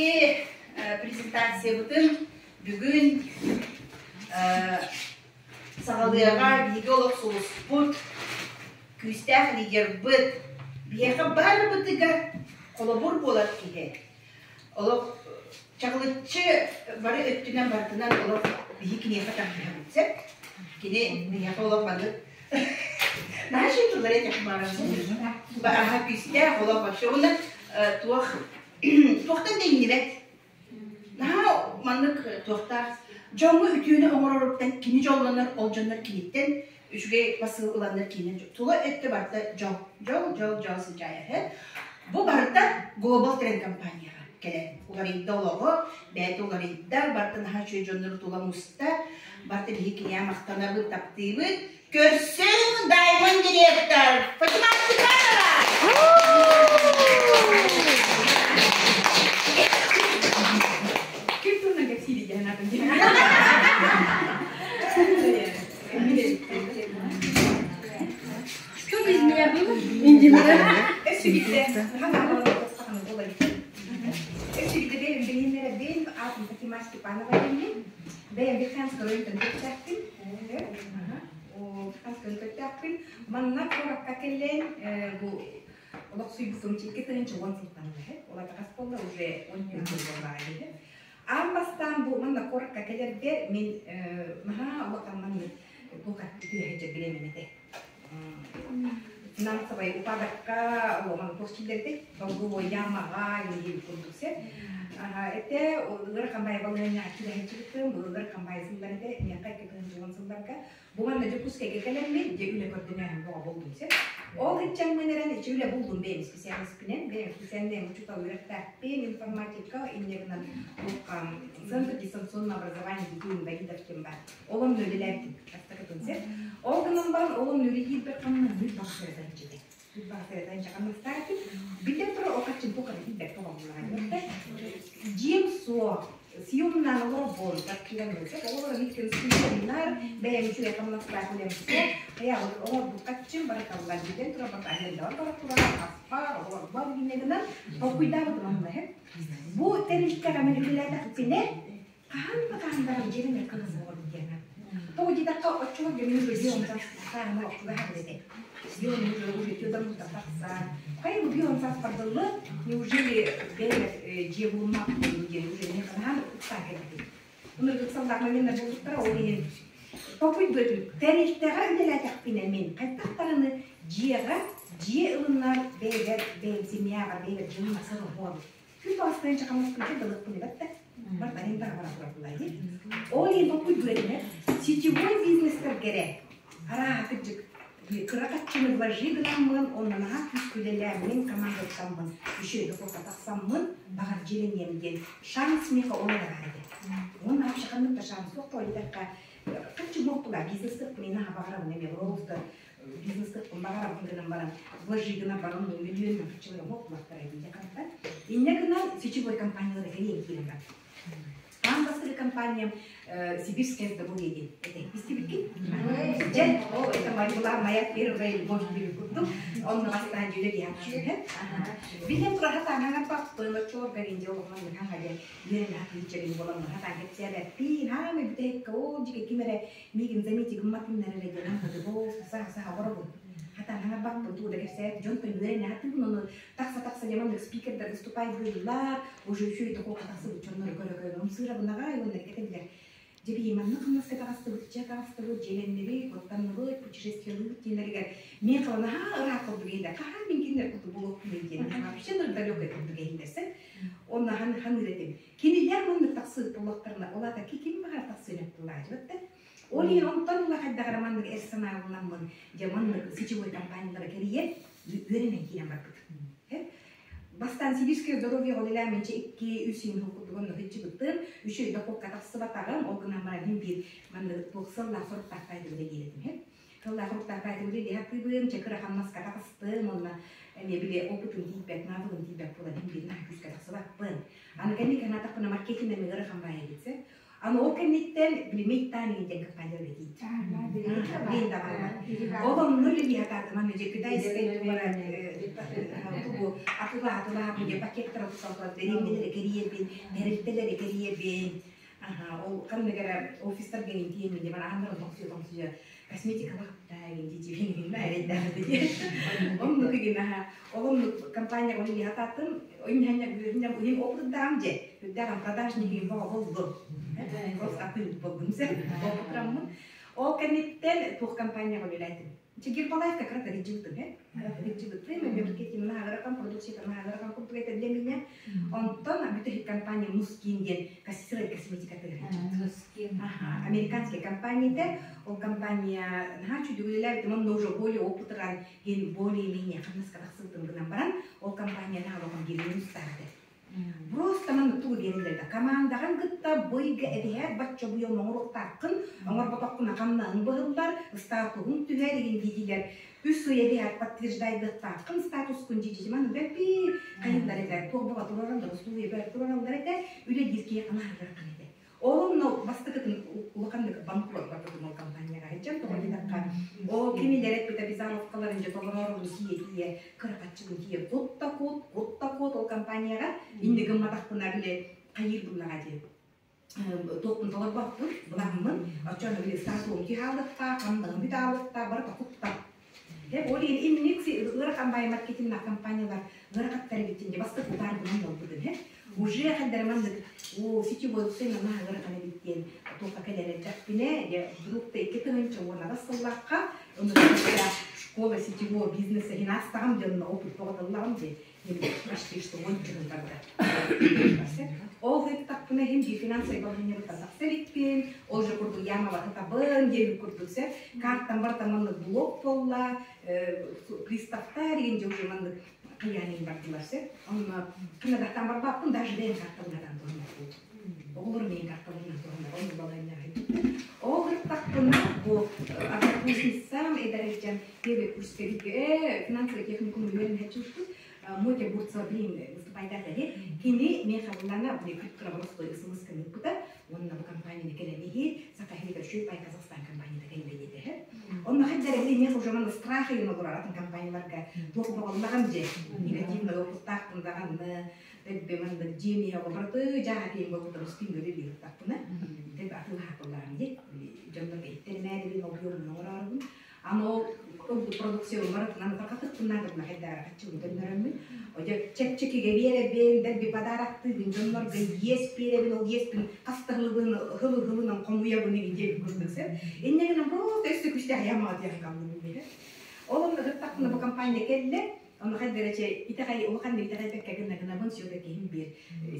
Биһиги презентациябытын бүгүн саҕалыаҕа биһиги олох сулуспут, күүстээх лидербыт, биһиэхэ барыбытыгар холобур буолар киһи. Олох чаҕылыччы бары өттүнэн барытынан олох биһи киниэхэ тардыһабыт сөп. Кини биһиэхэ олох маннык Наша тыллары Бааһа күүстээх олох вообще уонна туох туохтан да иҥнибэт. Наһаа маннык туохтаах дьоҥҥо үтүөнү оҥороруттан кини дьоллонор, ол дьоннор киниттэн үчүгэй посыл ыланнар кининэн тула өттө барыта дьол, дьол, дьол, дьол сылдьаайа. Бу барыта Global Trend компанияҕа кэлэн уларыйда олоҕо, бэйэтэ уларыйда, барыта наһаа үчүгэй дьоннору тула муста, барыта биһи киниэхэ махтанабыт, таптыыбыт. Көрсүҥ Даймонд директор Фатима Степанова! Ким туһунан кэпсиирий диэн атын Что без меня было? Индимира. Фатима Степанова Бэйэм Верхоянскай көттөхпүн. Көттөхпүн. Манна куоракка кэллээн бу олохсуйбутум 2010 сылтан Ол атаҕас буолла уже 10 буоллаҕа диэри. Аан бастаан бу манна куоракка кэлэрбэр мин наһаа улахан маннык туох үтүөһэ дьэргэлэммин этэ. Финансовай упадокка улахан туох киллэрдэ долгу ямаҕа иһин курдук сэ. Этэ ыарахан баай балаһыанньаҕа кирэһэлчибиттим, ыарахан баай сыллар этэ, миэхэ 2010 сылларга Бу манна Дьокуускайга кэлэммин, дьэ үлэ көрдөнөөһүн бөҕө булдум син. Ол ыччаммын эрэн ичи үлэ булдум бэйэм исписээлиспинэн, бэйэм специальнай учуутал үөрэхтээхпин, информатика, инньэ гынан Центр дистанционного образования детей инвалидов диэн баар. Ол онно үлэлээбитим бастакытын син. Ол гынан баран ол онно үлэлиирбэр ханна үт баҕсырытан дьиэтэ. Үт баҕсырытан дьэ ханнастаатым. Биллэн турар, ол хаччын туох эрэ билбэт оҕолоро. Дьиэм суох, съемнаан олоробун, квартираны оҕолор иккин студеннар, бэйэм үчүгэй хамнастаах үлэм суох, хайаабыт оҥорбут хаччым барыталлар билэн турар арендалар бара турар, аспар, оҕолорбор инньэ гынан толкуйдаабытым онно Бу тэрилтэҕэ мин үлэлээтэхпинэ, хаһан да хаһан баран дьиэбин кыһын оҕорбут диэн. Тоҕо диэтэххэ, оччолорго мин уже бион сааһыма охтуга хабыр Бион уже уже тёдам тахсан. Хайа бу бион саас бардыллы, неужели бэйэ дьиэ булуммат диэн уже не ханаан ыксаан кэлбитим. Ынырык ыксаллаах моментар буолбуттара, ол иһин толкуйдуотум. Тэрилтэҕэ үлэлээтэхпинэ мин хайдах даҕаны дьиэҕэ дьиэ ылынар бэйэбэр бэйэм семьяҕа бэйэбэр дьиэм масса буолбут. Күн баҕастайын чахамаспын дылыкпын эбэтте. Бар арендаҕа бара турар дии. Ол иһин толкуйдуур этим сетевой бизнестэргэрэ арааһа кырдьык кыра хаччыны вложи гынаммын, онно наһаа күүскэ үлэлээммин, командаттаммын, үчүгэй дохуокка тахсаммын, баҕар дьиэлэниэм диэн шанс миэхэ ол эрэ баар этэ. Уонна вообще ханнык да шанс суох тоҕо диэтэххэ, хаччы буолтула бизнестыкпын наһаа баҕарабын эмиэ просто бизнестыкпын баҕарабын гынан баран вложи гына баран миллион хаччылара буолтулахтара дии хантан. Инньэ гынан сетевой компаниялара кэлиэн киирэн бар. Аан бастакы компаниям Сибирское здоровье диэн этэ. Истибиккин? Дьэ, ол это была моя первая любовь диэн курдук. Онно бастаан дьүлэ диэн Билэн тураха таҥаҥа паппын, оччолорго инде олохман мыһаҥа диэн үөрэн хатыыччарын буолан мыһа таҥ кэпсээбэппин, хаамай бүтэһиккэ ол дьигэ ким эрэ миигин замети гымматыннар эрэ диэн ампады саха саха боробун. Хатаҥаҥа баппын туу да кэпсээт дьон үөрэн хатыыбын ону тахса-тахса дьэ маннык спикердэр выступайдыыллар, уже үчүгэй дохуокка тахсыбыт дьоннору көрө-көрө ымсыырабынаҕай уонна этэллэр. Дьэ бии маннык хамнаска таҕыстыбыт, дьэ таҕыстыбыт, дьиэлэннибит, куттанныбыт, путешествиялыыбыт диэннэригэр мин хала наһаа ыраах курдук иһиллэр. Хаһан мин кинилэр курдук буолуохпунуй диэн вообще далекой курдук иһиллэрсэ. Онно хан ханыыр этим. Кинилэр маннык тахсыыт буоллахтарына, ол аата ким баҕар тахсыан эптилаажыбыт да. Ол иһин онтон ыла хайдах эрэ маннык эр санааланаммын, дьэ маннык сетевой компаниялары кэрийэн үөрэнэн киирэн барбыт. Бастаан Сибирское здоровье үлэлээн минчэ 2-3 син курдук онно сылдьыбытым, үчүгэй дохуокка тахсыбатаҕым, ол гынан баран мин биир маннык туох сыллаах соруктаах таайдыбыт диир этим. Сыллаах соруктаах таайдыбыт диэхтыыбын, чэ кыра хамнаска таҕыстым, уонна эмиэ били опытым тиийбэт, наадылым тиийбэт буолан мин биир наһаа күүскэ тахсыбаппын. Аны кэнники санаатахпына маркетинг эмиэ ыарахан баайа эбит Аны ол кэнниттэн Билимей Тайнин диэн компания үлэлиир. Билин даҕаны. Ол онно үлэлии сатаатым. Аны дьэ китайскай тугу Атыылаһа атыылаһабын диэн пакеттары тутан дэриэбинэлэри кэрийэбин, тэрилтэлэри кэрийэбин. Аха, ол ханнык эрэ офистарга тиийэммин диэн ааннарын тоҥсуйа-тоҥсуйа косметикалаах дии эрэйдээх этэ. Оннук игин аха, ол оннук компания оны хатааттым, уһун опыттаам же, үрдээх продажник боҕо болдум. Просто атыы болдум сен, опытраммын. Ол кэнниттэн туох компанияҕа үлэлээтим. Гербалайф как раз рыджыбытым, э? Рыджыбытым, мемлекеттин наагыракан, продукцията наагыракан курдук это для меня. Онтон бүтэһик компания Мускин диэн сырой косметикаты Мускин. Ага, американская компания ол компания наһаа чүдүгүлэлээбитим, онно уже более опытыран, ген более-менее хамнаска тахсыбытым гынан баран, ол компания наһаа улахан бириэмэ устаабыт. Просто маннык тугу биэрэллэр да командаҕын кытта быйга эбиһээт бачча буйа оҥоруохтааххын, оҥорботоххуна хамнаһыҥ быһыллар, статуһуҥ түһэр игин диэтилэр. Үс ый эбиһээт подтверждайдыахтааххын статускун дии маннык бэрпи хайыллар этэ, туох баҕа турараллар, условия бэр турараллар этэ, үлэ диир киһи ханаһарыаххын этэ. Онно бастакытын улаханнык банкрот барбытым ол компанияҕа сылдьан, тоҕо диэтэххэ, ол кинилэр эппит обязаловкаларын дьэ толороору тиийэ тиийэ кыра хаччыбын тиийэ кут да кут, кут да кут ол компанияҕа инни гымматахпына били хайыыр буллаҕа дии туохпун толорбоппун былааммын оччоно били статуум киһаалыктаах хамнаһым бүтаалыктаах барыта кутта ол иһин инник ыарахан баай маркетиннаах компаниялар ыарахаттар эбиттин дьэ бастакы утаарбынан буолбутун һэ уже ханнары маннык о сетевой сыҥана ыарахан эбит диэн туохха кэлэр элбэхпинэ дьэ вдруг 2018 сыллаахха школа сетевого бизнеса хинаастаҕым дьонно опыт боҕотоллаҕым дии почти что уон барда. Ол ыыттахпына иһин биир финансовый балаһыанньабыттан тахса иликпин, ол же курдук ямалата табын диэбит курдук сэ картам барыта маннык блок буолла, приставтар игин же уже маннык кыйаанын бардылар сэ. Онно кынадахтан барбаппын, даже бэйэм картабынан туһанар Оҕолор миин картабынан туһанар, онно балаһыанньаҕа Ол ыыттахпына бу однокурсницам эдэрдьэн первый курска финансовый техникум үөрэнээччи Мотя Бурцева билин выступайдаата дии. Кини мехабыллана били күт кыра смс ыыппыта уонна бу компанияны кэлэн иһит Саха сиригэр Шуйпай Казахстан компанията кэллэ диэтэ. Онно хайдара били мех уже маны страх ыйын олорор атын компанияларга туох боҕоллаҕам же негативный опыттаахпын даҕаны тэббе маннык дьиэмиһэ олорты жааһа киин болбуттар устин көрү биһыттахпына тэб атыылаһатыллаам ди дьоннор иттэрмээдибин объемун оҥороорубун аны ол продукция барытынан тарҕатыахпын наада хайдара хаччыбын төннөрөммүн одьо чэпчэкигэ биэрэбин дэлби подароктыыбын дьоннорго иэс биэрэбин ол иэспин хаста хылыбын хылы хылынан хомуйабын игин диэбит курдук сэ инньэ гынан просто өссө күстээх ямаҕа диэн хааллым ол онно ыттахпына бу компания кэллэ Ону хайдара итэҕэй улахан итэҕэйбэккэ гына гынабын все-таки иһин биир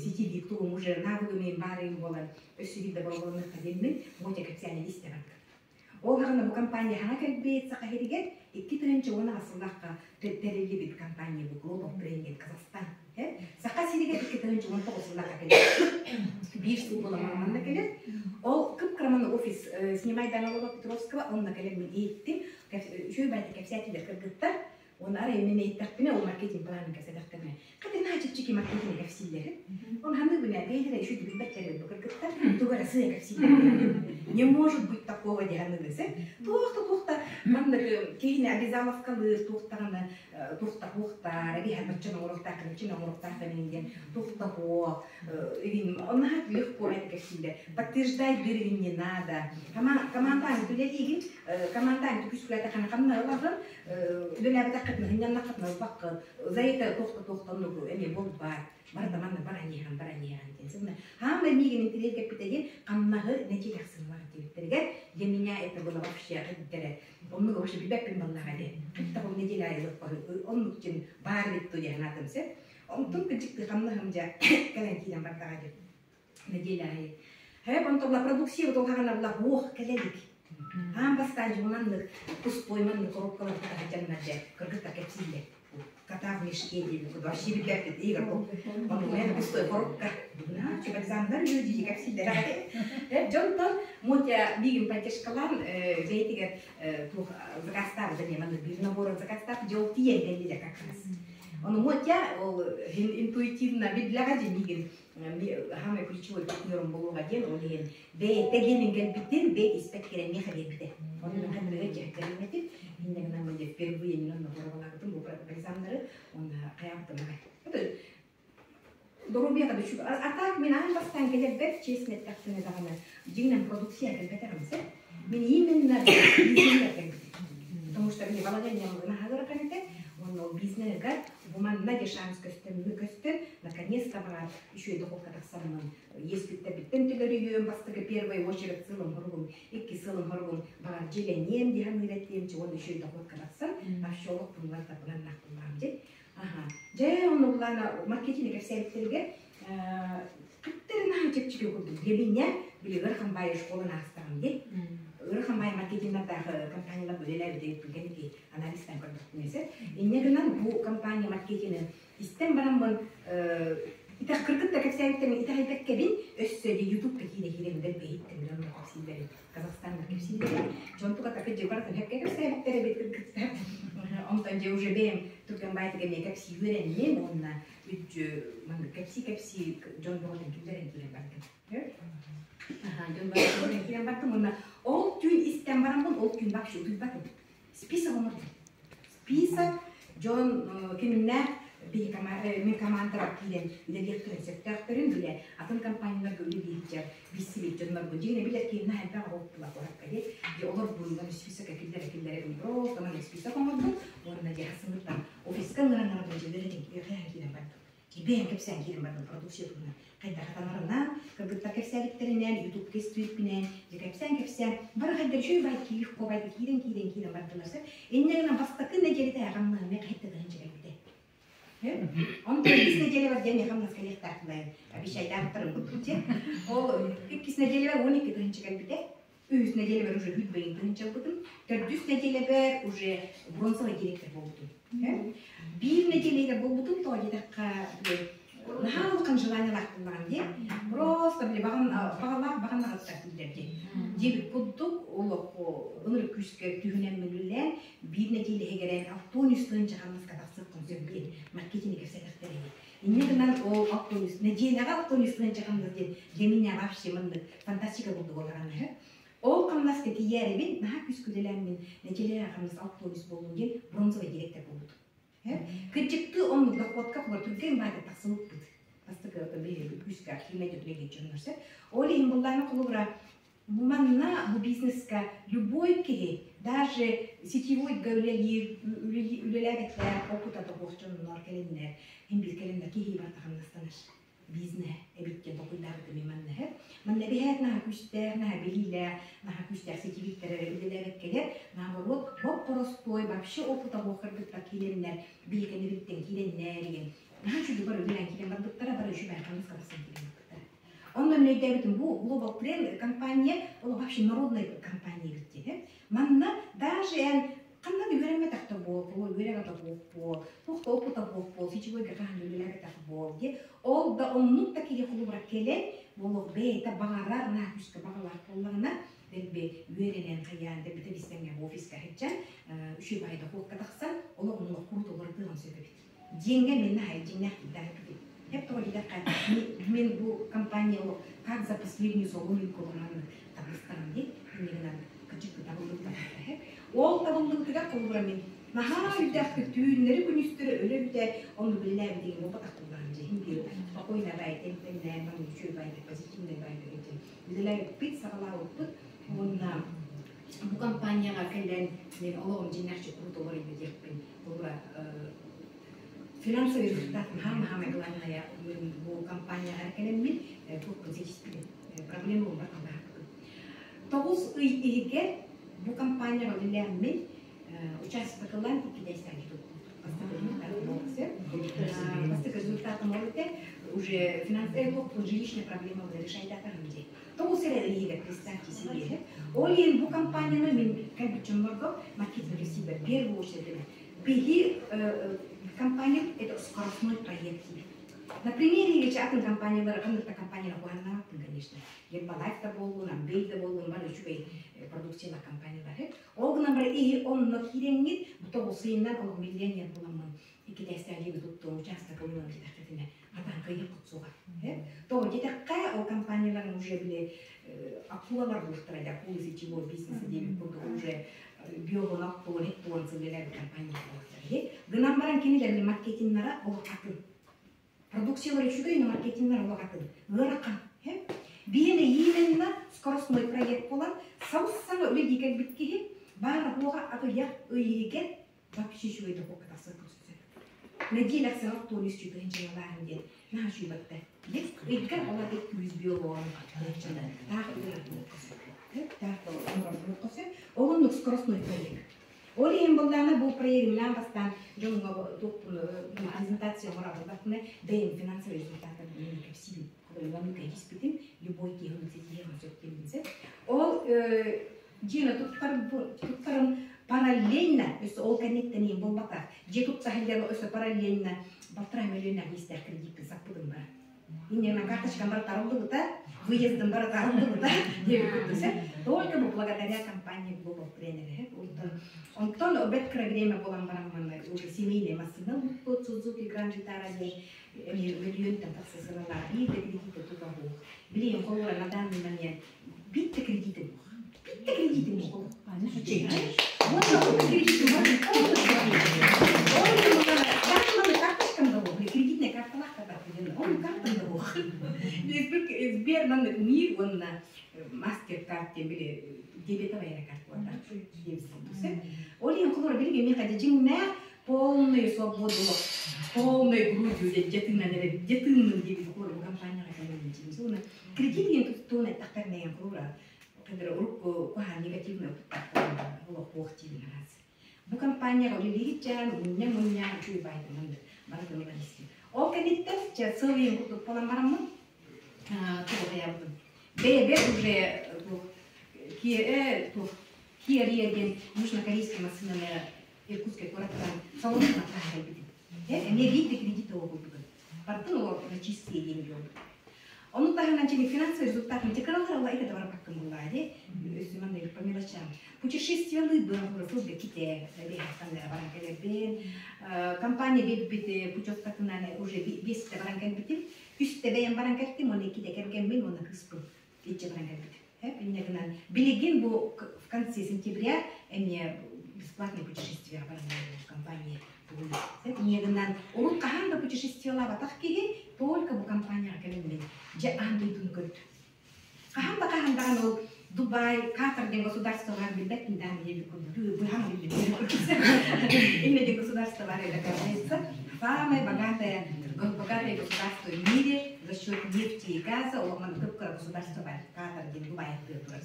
сетевик тугум уже навыгым баарыйым буолан өссө биир да бороболонуохха диэммин Мотя кэпсээнин истэҕин Ол хаҕына бу компания хаҥа кэлбит Саха сиригэр 2010 сыллаахха тэриллибит компания бу Global Training Казахстан. Саха сиригэр 2019 сыллаахха кэлэр. Биир сыл буолан манна кэлэр. Ол кып-кыраман офис снимайдан олорор Петровского, онно кэлэн мин иһиттим. Үчүгэй байды кэпсээтилэр кыргыттар. Оны арай мен иһиттэхпинэ, ол маркетинг планын кэпсэтэхтэринэ, хата наһаа чэпчэки маркетинг кэпсииллэр. Он ханныгына бэйэлэрэ үчүгэй билбэттэр бу кыргыттар, тугу эрэ сыа кэпсииллэр. Не может быть такого диэн ханныгы туох да туох да маннык киһини обязаловкалыыр туохтаҕына туохта хуохтаар эбиһэ баччан оҥоруохтаах баччан оҥоруохтаах диэн туохта хуох наһаа легко это кэпсииллэр. Подтверждать дырыгын не надо. Командаң үлэлиигин, командаң күскүлэтэ ханна ылаҕын, үлэлээбэтэххитинэ сынньаннаххытына ылбаккыт, за это туохта туохтан эмиэ буолбат. Барыта манна баран иһэн баран иһэн диэн. Сымна хаамай миигин интириэргэппитэ диэн хамнаһы нэдиэлэ ахсын ылар диэбиттэригэр для меня это было вообще хайдара оннук вообще билбэппин баллаҕа диэн. Хатта ол неделя айы оннук диэн баар эбит дуу диэн санаатым сеп. Онтон кырдьыкты хамнаһым дьэ кэлэн киирэн бардаҕа диэн неделя айы. Хэп онтон продукция вот ол хаҕана була уох кэлэлик. Аан бастаан дьуманнык пустой маннык коробкалар тутаһыдьаннар дьэ кыргыттар кэпсииллэр. Кота в мешке диэн вообще билбэппит Игорь он пустой коробка. Александр люди кэпсииллэр. Дьонтон Мотя миигин поддержкалаан бэйэтигэр туох заказтаабыт эмиэ маннык биир наборун заказтаабыт дьол тиийэн кэллилэр как раз. Ону Мотя ол интуитивно билбилэҕэ дьэ миигин самый ключевой партнерум буолуоҕа диэн ол иһин бэйэтэ генин кэлбитин бэйт испэт кэлэн миэхэ биэрбитэ. Ону мен ханныга дьэһкэлэммитим. Инньэ гынан мин впервые мен онно боробалаабытым бу бальзамнары уонна хайаабытым аҕай. Доруобуйаҕа да үчүгэй. А так мин аан бастаан кэлэрбэр честно эттэхпинэ даҕаны дьиҥинэн продукция кэлбэтэҕим сөп. Мин именно бизнеһигэр кэлбитим. Потому что мне балаганньам наһаа этэ. Уонна ол бизнеһыгар бу манна де шанс көстөн, көстөн, наконец-то баар үчүгэй дохуокка тахсаммын иэспиттэрбиттэн төлөрүйүөм бастакы первый очередь сылым хоругум, икки сылым хоругум баар дьилэниэм диэн үрэттиэм уонна үчүгэй дохуокка тахсан вообще олохпуннар табыланнахпылаам дьэ Аха. Дьэ, онно былаана маркетинг кэпсээбиттэригэр кыттар наһаа чэпчэки курдук. Для меня били ыарахан баайы школаны аастаҕым дии. Ыарахан баайы маркетиннардаах компаниялар үлэлээбит кэнники анализтан көрдөхпүнэсэ. Инньэ гынан бу компания маркетины истэн бараммын итэх кыргытта кэпсээбиттэрин итэҕэйбэккэбин өссө де ютубка киирэ киирэн дэлби иһиттим дьон кэпсииллэрин Казахстаннар кэпсииллэрин дьон туга такы дьэ барытын хэккэ кэпсээбиттэр эбит кыргыттар онтон дьэ уже бэйэм түргэн баайтыга эмиэ кэпсии үөрэнним уонна үддьү маннык кэпсии-кэпсии дьон бөҕөтүн киллэрэн киирэн бардым дьон бөҕөтүн киирэн бардым уонна ол түүн истэн бараммын ол түүн вообще утуйбатым список оҥордум список дьон кимнээх мин командаҕа киирэн үлэлиэхтэрин сөптөөхтөрүн билэ атын компанияларга үлэлиир билсибит дьоннорбун дьиҥэ билэр киһинэ элбэх оҕо куоракка дии дьэ олор буйунан список киллэрэ киллэрэ просто маннык список оҥордум уонна дьэ сымыттан офиска ыҥыран ыҥыран дьиэлэрэ киирэн бардым бэйэм кэпсээн киирэн бардым продукция туһунан хайдах атанарынан кыргыттар кэпсээбиттэринэн ютубка истибиппинэн дьэ кэпсээн кэпсээн бары хайдар үчүгэй бай киир кобай киирэн киирэн киирэн бардылар сөп инньэ гынан бастакы нэдиэлэтэ хамнаһым хайта тыһынча кэлбитэ Онтон иккис нэдиэлэбэр диэн хамнас кэлиэхтээхпин обещайдаахтарын курдук дьэ. Ол иккис нэдиэлэбэр 12 тыһыынча кэлбитэ. Үһүс нэдиэлэбэр уже бүт тыһыынча ылбытым. Төрдүс нэдиэлэбэр уже бронзовый директор буолбутум. Биир нэдиэлэгэ буолбутум тоҕо диэтэххэ наһаа улахан желаниелаах буоллаҕым дии. Просто били баҕалаах баҕан аҕыттар дииллэр дии. Диэбит курдук олох ынырык күүскэ түһүнэн мүлүлээн биир нэдиэлэ иһигэр алтон үс тыһыынча хамнаска тахсыаххын сөп диэн маркетинг кэпсэтэхтэр ини. Инньэ гынан ол 63 нэдиэлэҕэ 63 тыһыынча хамнас диэн для меня вообще маннык фантастика курдук олорон иһэр. Ол хамнаска тиийээрибин наһаа күүскэ үлэлээммин нэдиэлэҕэ хамнас 63 буоллун диэн бронзовый директор буолбутум. Кырдьыктыы оннук дохуотка холор түргэн баайда тахсыбыппыт. Бастакы күүскэ активнай үлэлиир дьоннор сөп. Ол иһин буллаана холобура манна бу бизнеска любой киһи даже сетевойга үлэлиир үлэлээбэттээх опыта тоҕуох дьоннор кэлиннэр хин биир кэлиннэр киһи барыта хамнастанар бизнес эбит диэн толкуйдаабытым мин манна иһэр. Манна эбиһээт наһаа күүстээх, наһаа билиилээх, наһаа күүстээх сетевиктэр эрэ үлэлээбэккэлэр, наоборот, боп-боростуой, вообще опыта суох кыргыттар киирэннэр, биһикэни киирэннэр диэн наһаа үчүгэй бары үлэлээн киирэн барбыттара, бары үчүгэй хамнаска тахсан киирэн барбыттара. Онно мин өйдөөбүтүм, бу Global Trend компания, ол вообще народная компания эбит диэн. Манна даже эн ханна да үөрэммэтэх да буол, үөрэҕэ да буол, туох да опыта буол, буол, сетевойга хаһан үлэлээбэтэх буол диye. Ол да оннук да киһи холобура кэлэн, буолуох бэйэтэ баҕарар, наһаа күүскэ баҕалаах буоллаҕына, дэлби үөрэнэн хайаан дэлби тэбистэҥҥэ офиска сылдьан, үчүгэй баайы дохуокка тахсан, олох оннук курут олордуон сөп эбит. Дьиҥҥэ мин наһаа дьиҥнээх киирдээх Хеп тоҕо диэтэххэ, мин бу компания ол как за последнюю соломинку маннык табыстаҕым дии, иннигинэн кырдьык табыллыбыта. Ол табыллыбытыгар холобура мин наһаа үрдээхтик түүннэри күнүстэри өлө бүтэ онну билинээбитигин буолбатах буоллаҕым дьэ иһин биир спокойно баайтын тэннээн маннык үчүгэй баайдык позитивный баайдык этин үлэлээбиппит саҕалаабыппыт уонна бу компанияҕа кэлэн мен олоҕум дьиҥнээхчи курут олоройдо диэхпин холобура финансовый результат наһаа главное мин бу компанияҕа кэлэммин туохпун ситиспитим проблема буолбатах баһарбытым 9 ый иһигэр бу компанияҕа үлэлээммин участок ылан иккидэйсаги бастакы результатым ол этэ уже финансовая жилищная проблема решайтатаҕым дии 9 эрэ иһигэр представьте себе ол иһин бу компанияны мин кэлбит дьоннорго маркетинг в первую очередь биһи компания это скоростной проект на примере речи атын компаниялар ханнык да компаниялар куһааннаабаппын конечно Гербалайф да буоллун Амвей да буоллун бары үчүгэй продукциялаах компаниялар ол гынан баран иһи онно киирэҥҥит бу 9 ыйынан олох миллионер буламмын иккитээстээх дьиэни туттуом учаастак ылыам диэтэххитинэ хатаан кыайыах суоҕа тоҕо диэтэххэ ол компаниялар уже били акулалар буолуохтара акулы сетевой бизнеса диэбит курдук уже. Биогонок туон туон сыллар компания буолар. Гынан баран кинилэр маркетиннара олох атын. Продукциялар үчүгэй, но маркетиннара олох атын. Ыарахан. Биһиэнэ именно скоростной проект буолан, сабыс-саҥа үлэлии кэлбит киһи баара-суоҕа аҕыйах ый иһигэр вообще үчүгэй дохуокка тахсар көрсүсэ. Нэдиэлэ ахсын оттуон үс чүгүһүн дьыалааһын диэн наһаа үчүгэйбэттэ. Ыйга ола күүс биологун таах таах Ол оннук скоростной проект. Ол иһин буоллаҕына бу проегимнаан бастаан дьоҥҥо презентация оҥоробутахпына бэйэм финансовый результаттарбын кэпсиибин. Холобур, кэһиспитим, любой киһи ситиһиэҕин сөп диэн Ол дьиэни туттарым параллельно, өссө ол кэнниттэн иһин буолбатах, дьиэ тутта сылдьан өссө параллельно балтараа миллионнаах иистээх кредиппин саппытым бара. Инньэ карточкам бара тарыллыбыта, выездым бара тарыллыбыта диэбит курдук Только бу благодаря компании Global Trainer. Онтон бэрт кыра время буолан баран манна уже семейный массыына ылбыппыт Suzuki Grand Vitara диэн миллионтан тахса сыаналаах биир да кредитэ тута суох. Билигин холобура на данный момент биир да кредитим суох. Биир да кредитим суох. Вот кредитим карточкам да кредитная карталаах он картам да суох. Сбер маннык мир уонна мастер-карт диэн били дебетовая карта Ол иһин холобура билигин миэхэ дьиҥнээх полный свободу, полной грудью дьэ тыынан эрэ дьэ тыынным диэбит холобура бу компанияҕа кэлэн уонна кредит диэн туттуун эттэхтэринэ холобура урукку куһаҕан негативный опыттаах олох буох диибин араас. Бу компанияҕа үлэлиирчээн мунньа-мунньа үчүгэй баайданан барытын ылан истим. Ол кэнниттэн чэ сыл ыйын курдук буолан бараммын тугу хайабытым. Бэйэбэр уже Kia Kia Rio диэн южнокорейский массыынаны Иркутскай куораттан салонтан таһаарбытым. Эмиэ биир да кредит оҕолбутум. Бардын ол на чистые деньги олбут. Ону таһынан чини финансовый результат кыралар алла это барапаккын буллаadi. Өссө манна по мелочам. Путешествиялыы быан сылга ките баран кэлэрбин. Компания биэрбит путевкатынан уже бесте баран кэлбитим. Үстэ бэйэм баран кэлтим, уонна иккитэ кэргэммин уонна кыыспын иччэ баран кэлбитим. Инньэ гынан билигин бу в конце сентября эмиэ бесплатное путешествие баран компания Инньэ гынан урут хаһан да путешествиелаабатах киһи только бу компанияҕа кэлэн дьэ аан дойдуну көрдүм. Хаһан да хаһан даҕаны ол Дубай, Катар диэн государство баар билбэппин даҕаны диэбит курдук быһан биллим. Именно диэн государство бар это оказывается самое богатое богатое государство в мире за счет нефти и газа ол кып государство бар Катар диэн Дубай турар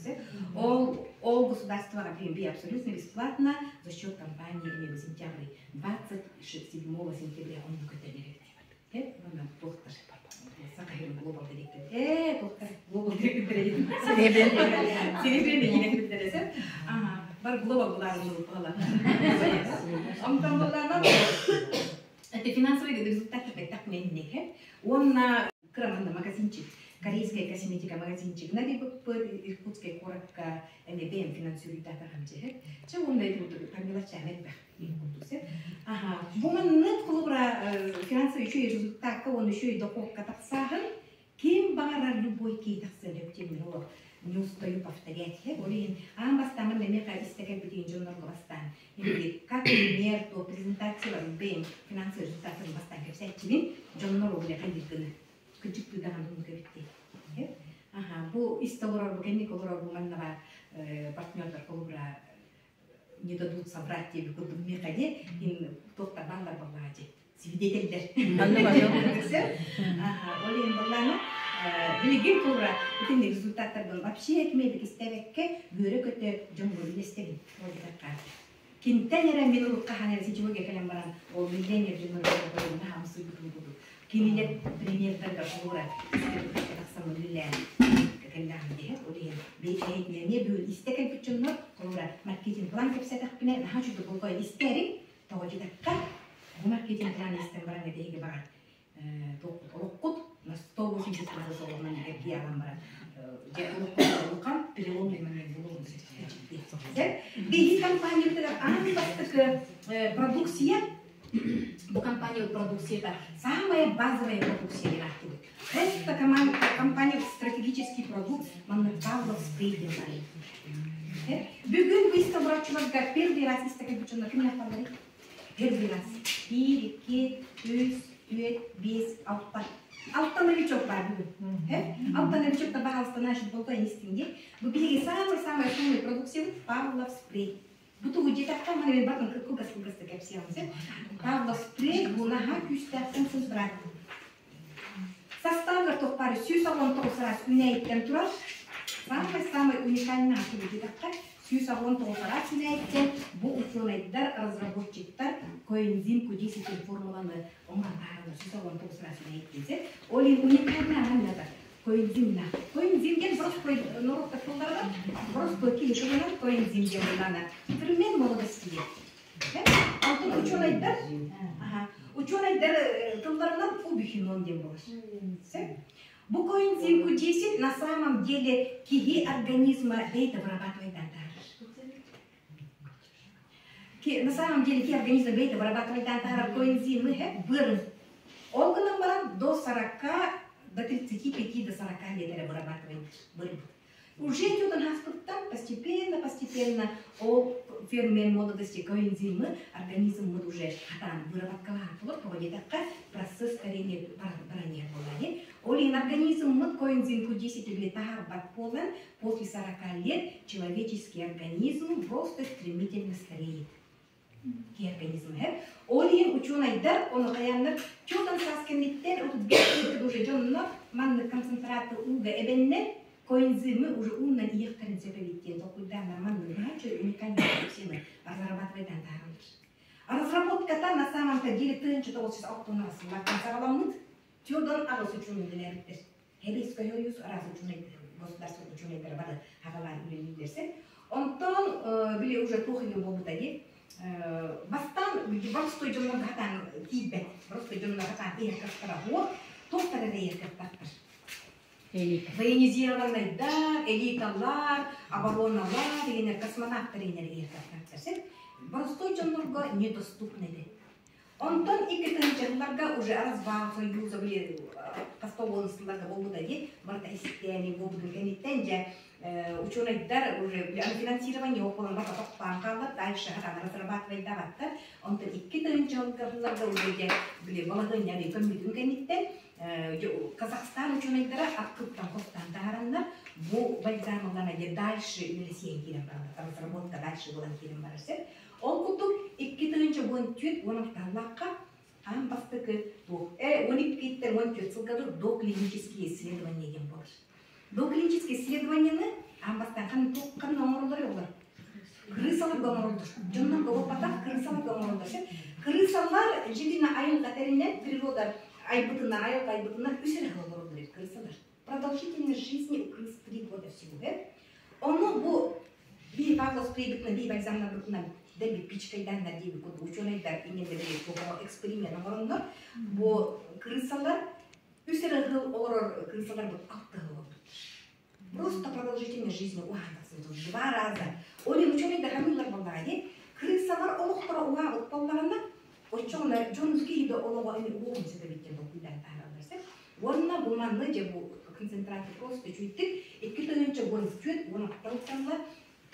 ол ол государство абсолютно бесплатно за счет компании именно сентябрь 27 сентября он көтөнөр туохтар Саха глобал директор. Туохтар глобал директор Серебряный директор Ага, бар глобал буларын була. Онтон булларна это финансовый результат так меннеке. Уонна кыраманда магазинчик, корейская косметика магазинчик. Наби Иркутскай куоракка эме бэйэм финансируйдата хамжы. Че уонна по мелочам этбэх. Ага, бу маннык холобура финансовый еще и результакка, он еще и дохуокка тахсааһын, ким баҕарар любой киһи тахсыан сөп ол не устаю повторять. Ол иһин аан бастаан эмиэ истэ кэлбитин дьоннорго бастаан как пример то презентациялар бэйэм финансовый результаттарын бастаан кэпсээччибин дьоннор ол хайдыргыны кырдьыктыы даҕаны оннук эбит Ага, бу истэ олорор бу кэнник олорор бу маннаба партнердар холобура не дадут соврать диэби курдук миэхэ ин туохтар бааллар баллаа свидетельдер. Ага, ол иһин баллаана билигин тура итинник результаттарбын вообще кимээдик истээбэккэ үөрэ көтө дьоҥҥо үллэстэбин. Ол Кинтэн эрэ мин урут хаһан эрэ сетевойга кэлэн баран ол миллионер дьоннор хамсыйбытым курдук. Кинилэр примердарга холура тахсан үлэлээн кэллэҕим диһэ. Ол иһин эмиэ бүгүн истэ кэлбит дьоннор холура маркетинг план кэпсэтэхпинэ наһаа үчүгэй болҕойон истээриҥ тоҕо диэтэххэ бу маркетинг план истэн баран этэһиги баҕар олоххут на 180 градусов эргийэ баран дьэ олоххут переломный момент булуон Биһи компаниябытыгар аан бастакы продукция бу компания продукцията самая базовая продукция диэн ааттыыбыт. Это компания стратегический продукт манна Павлов спрей диэн бар. Бүгүн выставка враччыларга первый раз истэкэ дьонно ким япалларый? Первый раз. Биир, икки, үс, түөрт, биэс, алта. Алта новичок бар бүгүн. Алта новичок та пожалуйста, значит, болтой истинде. Бу биһиги самый-самый основной продукциябыт Павлов спрей. Бу тугу диэтэххэ, маны мен батын кылгас кылгастык кэпсиэҕим. Павлов спрей бу наһаа күүстээх концентрат. Составыгар туох баар 119 араас үүнээйиттэн турар. Самый-самый уникальный тугу диэтэххэ, 119 араас үүнээйиттэн бу учуонайдар, разработчиктар коэнзим Q10 формуланы оҥорон таһаараллар 119 араас үүнээйиттэн. Ол иһин уникальный аһан коэнзимна. Коэнзим диэн боростуой норуоттар тылларынан боростуой киһи тылынан коэнзим диэн буоллаҕына фермент молодости диэн. Алтын учуонайдар учуонайдар тылларынан убихинон диэн буолар. Бу коэнзим Q10 на самом деле киһи организма бэйэтэ вырабатывает На самом деле киһи организма бэйэтэ вырабатывает коэнзимы бырын. Ол гынан баран до 40 до 35 до 40 лет эрэ вырабатывает бырын. Уже идет хаспыттан постепенно, постепенно ол фермент молодости коэнзимы организммыт уже хатаан выработкалаан толор тоҕо диэтэххэ процесс старения баранья буолла Ол иһин организммыт коэнзим Q10 били таһаарбат буолан после 40 лет человеческий организм просто стремительно стареет. Организм Ол иһин учуонайдар ону хайааннар чуотан саас кэнниттэн 35 уже дьонно маннык концентраты ууга эбэннэр коэнзимы уже ууннан иэхтэрин сөп эбит диэн толкуйдааннар маннык наһаа уникальный токсины разрабатывайдан таһаараллар. Разработката на самом-то деле 1960 сыллартан саҕаламмыт. Тюдон аҕыс учуонай үлэлээбиттэр. Сэбиэскэй Союз араас учуонай государство учуонайдара бары аҕалаан үлэлииллэрсэ. Онтон били уже туох иһин буолбута дии бастаан боростуой дьоннорго хатаан тиийбэт. Боростуой дьоннорго хатаан тиийэр кыахтара суох, туохтара эрэ иһэр кыахтаахтар. Военизированныйдар, элиталар, обороналар, дегенер космонавтар иһинэр иһэр кыахтаахтар. Боростуой дьоннорго недоступны этэ. Онтон икки тыһыынчаларга уже развал Союза были хастолуон сылларга буолбута дии барыта истээни буолбутун кэнниттэн дьэ учуонайдар уже финансирование оҕолон барыта тохтоон хааллар дальше хатан разрабатывайдаабаттар онтон икки тыһыынчаларга уже дьэ били балаһыанньа көммүтүн кэнниттэн Казахстан учуонайдара аккыттан хостаан таһараннар бу бальзамаларна дьэ дальше үлэлэсиэн киирэн бараллар разработка дальше буолан киирэн барар сир Ол курдук 2014 уон алталаахха аан бастакы туох 12-ттэн 14 сылга дылы доклинические исследования диэн буолар. Доклинические исследованияны аан бастаан ханна ханна оҥороллор олор? Крысаларга оҥороллор. Дьоннорго буолбатах, крысаларга оҥороллор. Крысалар дьиҥинэ айылҕа тэринэн природа айбытынан, айылҕа айбытынан үс эрэ сыл олороллор эбит крысалар. Продолжительность жизни у крыс 3 года всего. Ону бу бии Павлов прибытына бии бальзамнарбытынан дэлби пичкайданнар диэби курдук учуонайдар иннэлэри эксперимент оҥороннор бу крысалар үс эрэ сыл олорор крысалар бу алта сыл олорбуттар. Просто продолжительность жизни уһаан два раза. Ол иһин учуонайдар хамыыллар буоллаҕа дии. Крысалар олохторо уһаабыт буоллаҕына, оччоҕуна дьон киһи да олоҕо эми уоҕун сөп эбит диэн толкуйдаан таһаараллар сөп. Уонна бу манны дьэ бу концентрация просто үчүгэйдик 2014 уон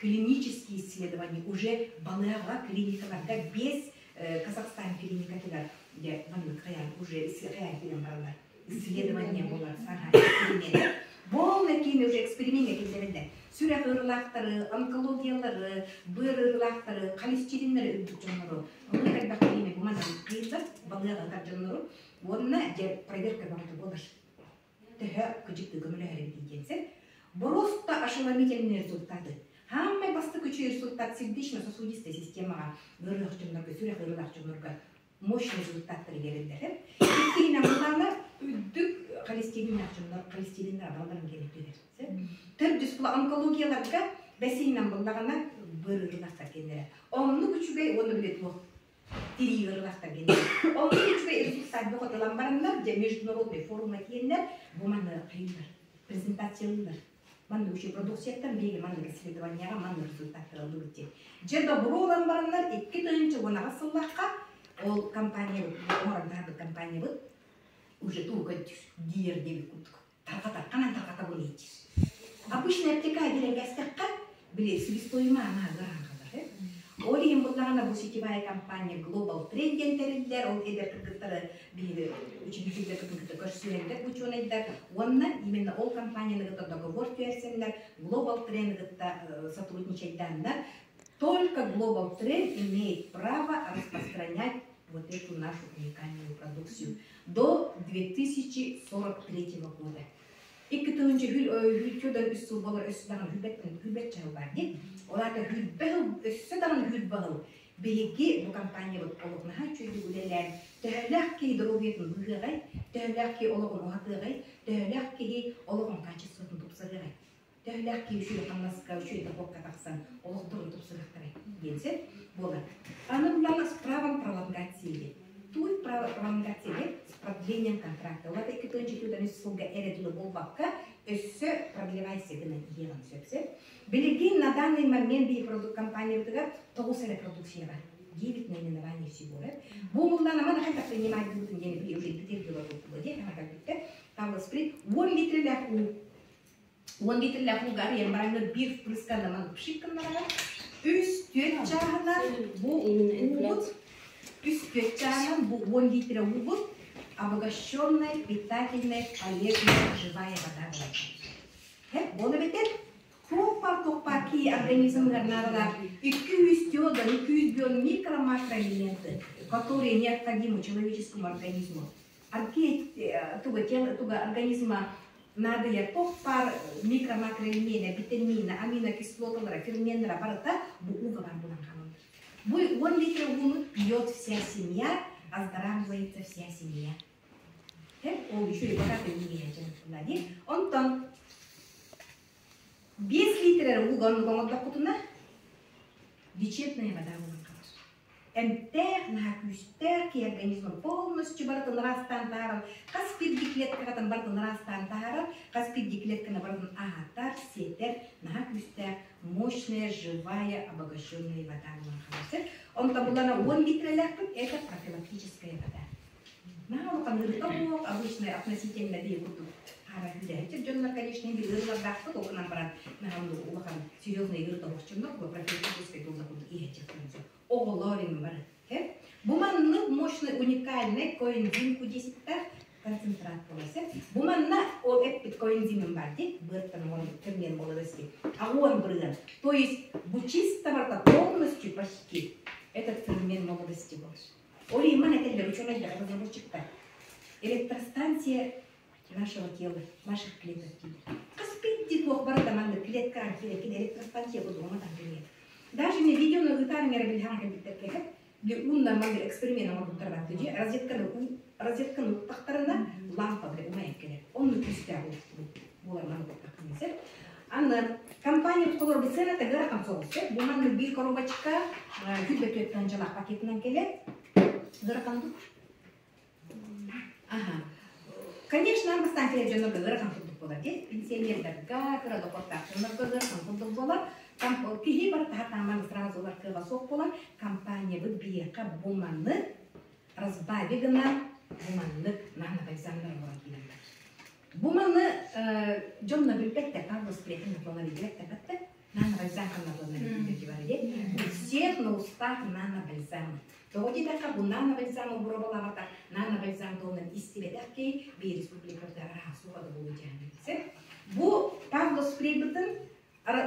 клинические исследования уже балыаҕа клиникаларга без Казахстан клиникатыгар дьэ маннык хайаан уже хайаан киирэн бараллар исследование буолар ага эксперимент полный киин уже экспериментке киллэрэллэр сүрэх ыарыылаахтары онкологиялары быар ыарыылаахтары холестериннары үрдүк дьоннору оннук элбэх киини бу манан кыйыллар балыаҕа дьоннору уонна дьэ проверка бөҕөтө буолар төһө кыдьыкты көмөлөһөр эбит диэн сен просто ошеломительные результаты Хаамай бастакы үчүгэй результат сердечно-сосудистая системаҕа ыарыһах дьоннорго, сүрэх ыарыылаах дьоннорго мощный результаттары биэрэллэр. Иккиһинэн былаана үрдүк холестериннээх дьоннор холестериннэр абаларын кэлитилэр. Төрдүс була онкологияларга бэсиһинэн буллаҕына быар ыарыылаахтар кэллэрэ. Оннук үчүгэй уонна билет туох тирии ыарыылаахтар кэллэрэ. Оннук үчүгэй результат бөҕөтөлөн бараннар, дьэ международный форумҥа тиийэннэр бу маны хайыылар, презентациялыыллар. Маннык үчүгэй продукцияттан биһиги маннык исследованияҕа маннык результаттар ыллыбыт диэн. Дьэ добро ылан бараннар 2018 сыллаахха ол компания оҥорон таһаарбыт компаниябыт уже тугу диир диэбит курдук. Тарҕатар, ханан тарҕатабын диир. Обычно аптека киирэн кэстэххэ. Били себестоимость анаһыгар аҥхалар. Ол иһин буллаҕына бу сетевая компания Global Trend диэн тэриллэр, ол эдэр кыргыттары биһиги учредителлэр кытта көрсүһэллэр учуонайдар уонна именно ол компанияны кытта договор түһэрсэннэр Global Trend кытта сотрудничайдааннар только Global Trend имеет право распространять вот эту нашу уникальную продукцию до 2043 года. Икки тыһыынча үһү үс сыл буолар өссө даҕаны хүрбэт чаһыл баар дии. Ол аата хүрбэ сыл өссө даҕаны хүрбэ сыл биһиги бу компаниябыт олох наһаа үчүгэйдик үлэлээн төһөлөөх киһи доруобуйатын быыһыаҕай, төһөлөөх киһи олоҕун уһатыаҕай, төһөлөөх киһи олоҕун качествотын тупсарыаҕай, төһөлөөх киһи үчүгэй хамнаска, үчүгэй дохуокка тахсан олохторун тупсарыахтарай диэн сөп буолар. Аны булан с правом пролонгации Туй пролонгация с продлением контракта. Ол икки тыһыынча түөрт сылга эрэ дылы буолбакка, өссө продлевайся гынан иһиэҕин сөп сөп. Билигин на данный момент биир продукт компаниябытыгар тоҕус эрэ продукция бар. 9 наименований всего. Бу муллан аман хайдах принимать диэн били уже битир дела было дии хаҥа Там сприт 10 литрелээх уу 10 литрлээх ууга арыйан бараҥҥын биир впрысканаман пшикканнарага үс түөрт чааһынан бу уубут үс түөрт чааһынан бу 10 литр уубут обогащенная питательная полезная живая вода буолар. Ол эбэтэр туох баар кии организмыгар наадалаах 200 диодан 200 микро-макроэлементы, которые необходимы человеческому организму. Туга тело туга организма наадыйар туох баар микро-макроэлемена, витамина, аминокислоталара, ферменнара барыта бу ууга баар буолан хаалаллар. Бу 10 литр ууну пьет вся семья, оздоравливается вся семья. Ол еще и богатый не Онтон 5 литр ууга оннук оҥордоххутуна лечебная вода буолан хаалар. Эмтээх, наһаа күүстээх киһи организмын полностью барытын ыраастаан таһааран, хас биирдии клеткаҕытын барытын ыраастаан таһаарар, хас биирдии клетканы барытын аһатар, сиэтэр, наһаа күүстээх, мощная, живая, обогащенная вода буолан хаалар. Онтон булана 10 литрэлээхпит, это профилактическая вода. Наһаа улахан ыарыыта суох, обычная относительно бии курдук хаара үлэһит дьоннор, конечно, ыарыылардаахпыт, ол гынан баран наһаа улахан серьезный ыарыыта суох дьоннор, профилактическай буолла курдук иһэччэхтэрин сөп. Оҕолор им бары. Бу маннык мощный уникальный коэнзим Q10 концентрат буолар. Бу манна ол эппит коэнзимым бар дии, быаттан он фермент молодости. А он бырыган. То есть бу чисто барыта полностью почти этот фермент молодости болар. Ол иман этеллер ученый разработчиктар. Электростанция нашего тела, наших клеток дейді. Хас биирдии туох барыта манна клетка кини электростанция буолуома там Даже не видеоны ыытаарыҥ эрэ билһаҥ кэлбиттэр кэһэт, били уунна маннык эксперимент оҥорбуттар баатты дии, розетканы розетканы уктахтарына лампа били умайан кэлэр. Онну күүстээх буолар маннык уктаххына Аны компания толорбут сыаната ыарахан соҕус бу маннык биир коробочка күлбэ түөттэн дьалаах пакетынан кэлэр. Ыарахан дуу? Ага. Конечно, бастаан кэлэр дьоннорго ыарахан курдук буолар дии. Пенсионердарга, кыра дохуоттаах дьоннорго ыарахан курдук буолар. Киһи барыта хатааман сразу ылар кыаҕа суох буолан, компаниябыт биһиэхэ бу маннык разбави гынан, бу маннык нано-бальзамнар оҥорон киирэн барар. Бу маны дьонно билбэттэр, Павлов Сплетин наклона билбэттэр баттар. Нано-бальзам наклона билбэттэр У всех на устах нано-бальзам. Тоҕо диэтэххэ, бу нано-бальзамы боруобалаабатах, нано-бальзам туһунан истибэтэх киһи биир республикабыт араһа суоҕа да буолуо диэн Бу Павлов спрейбытын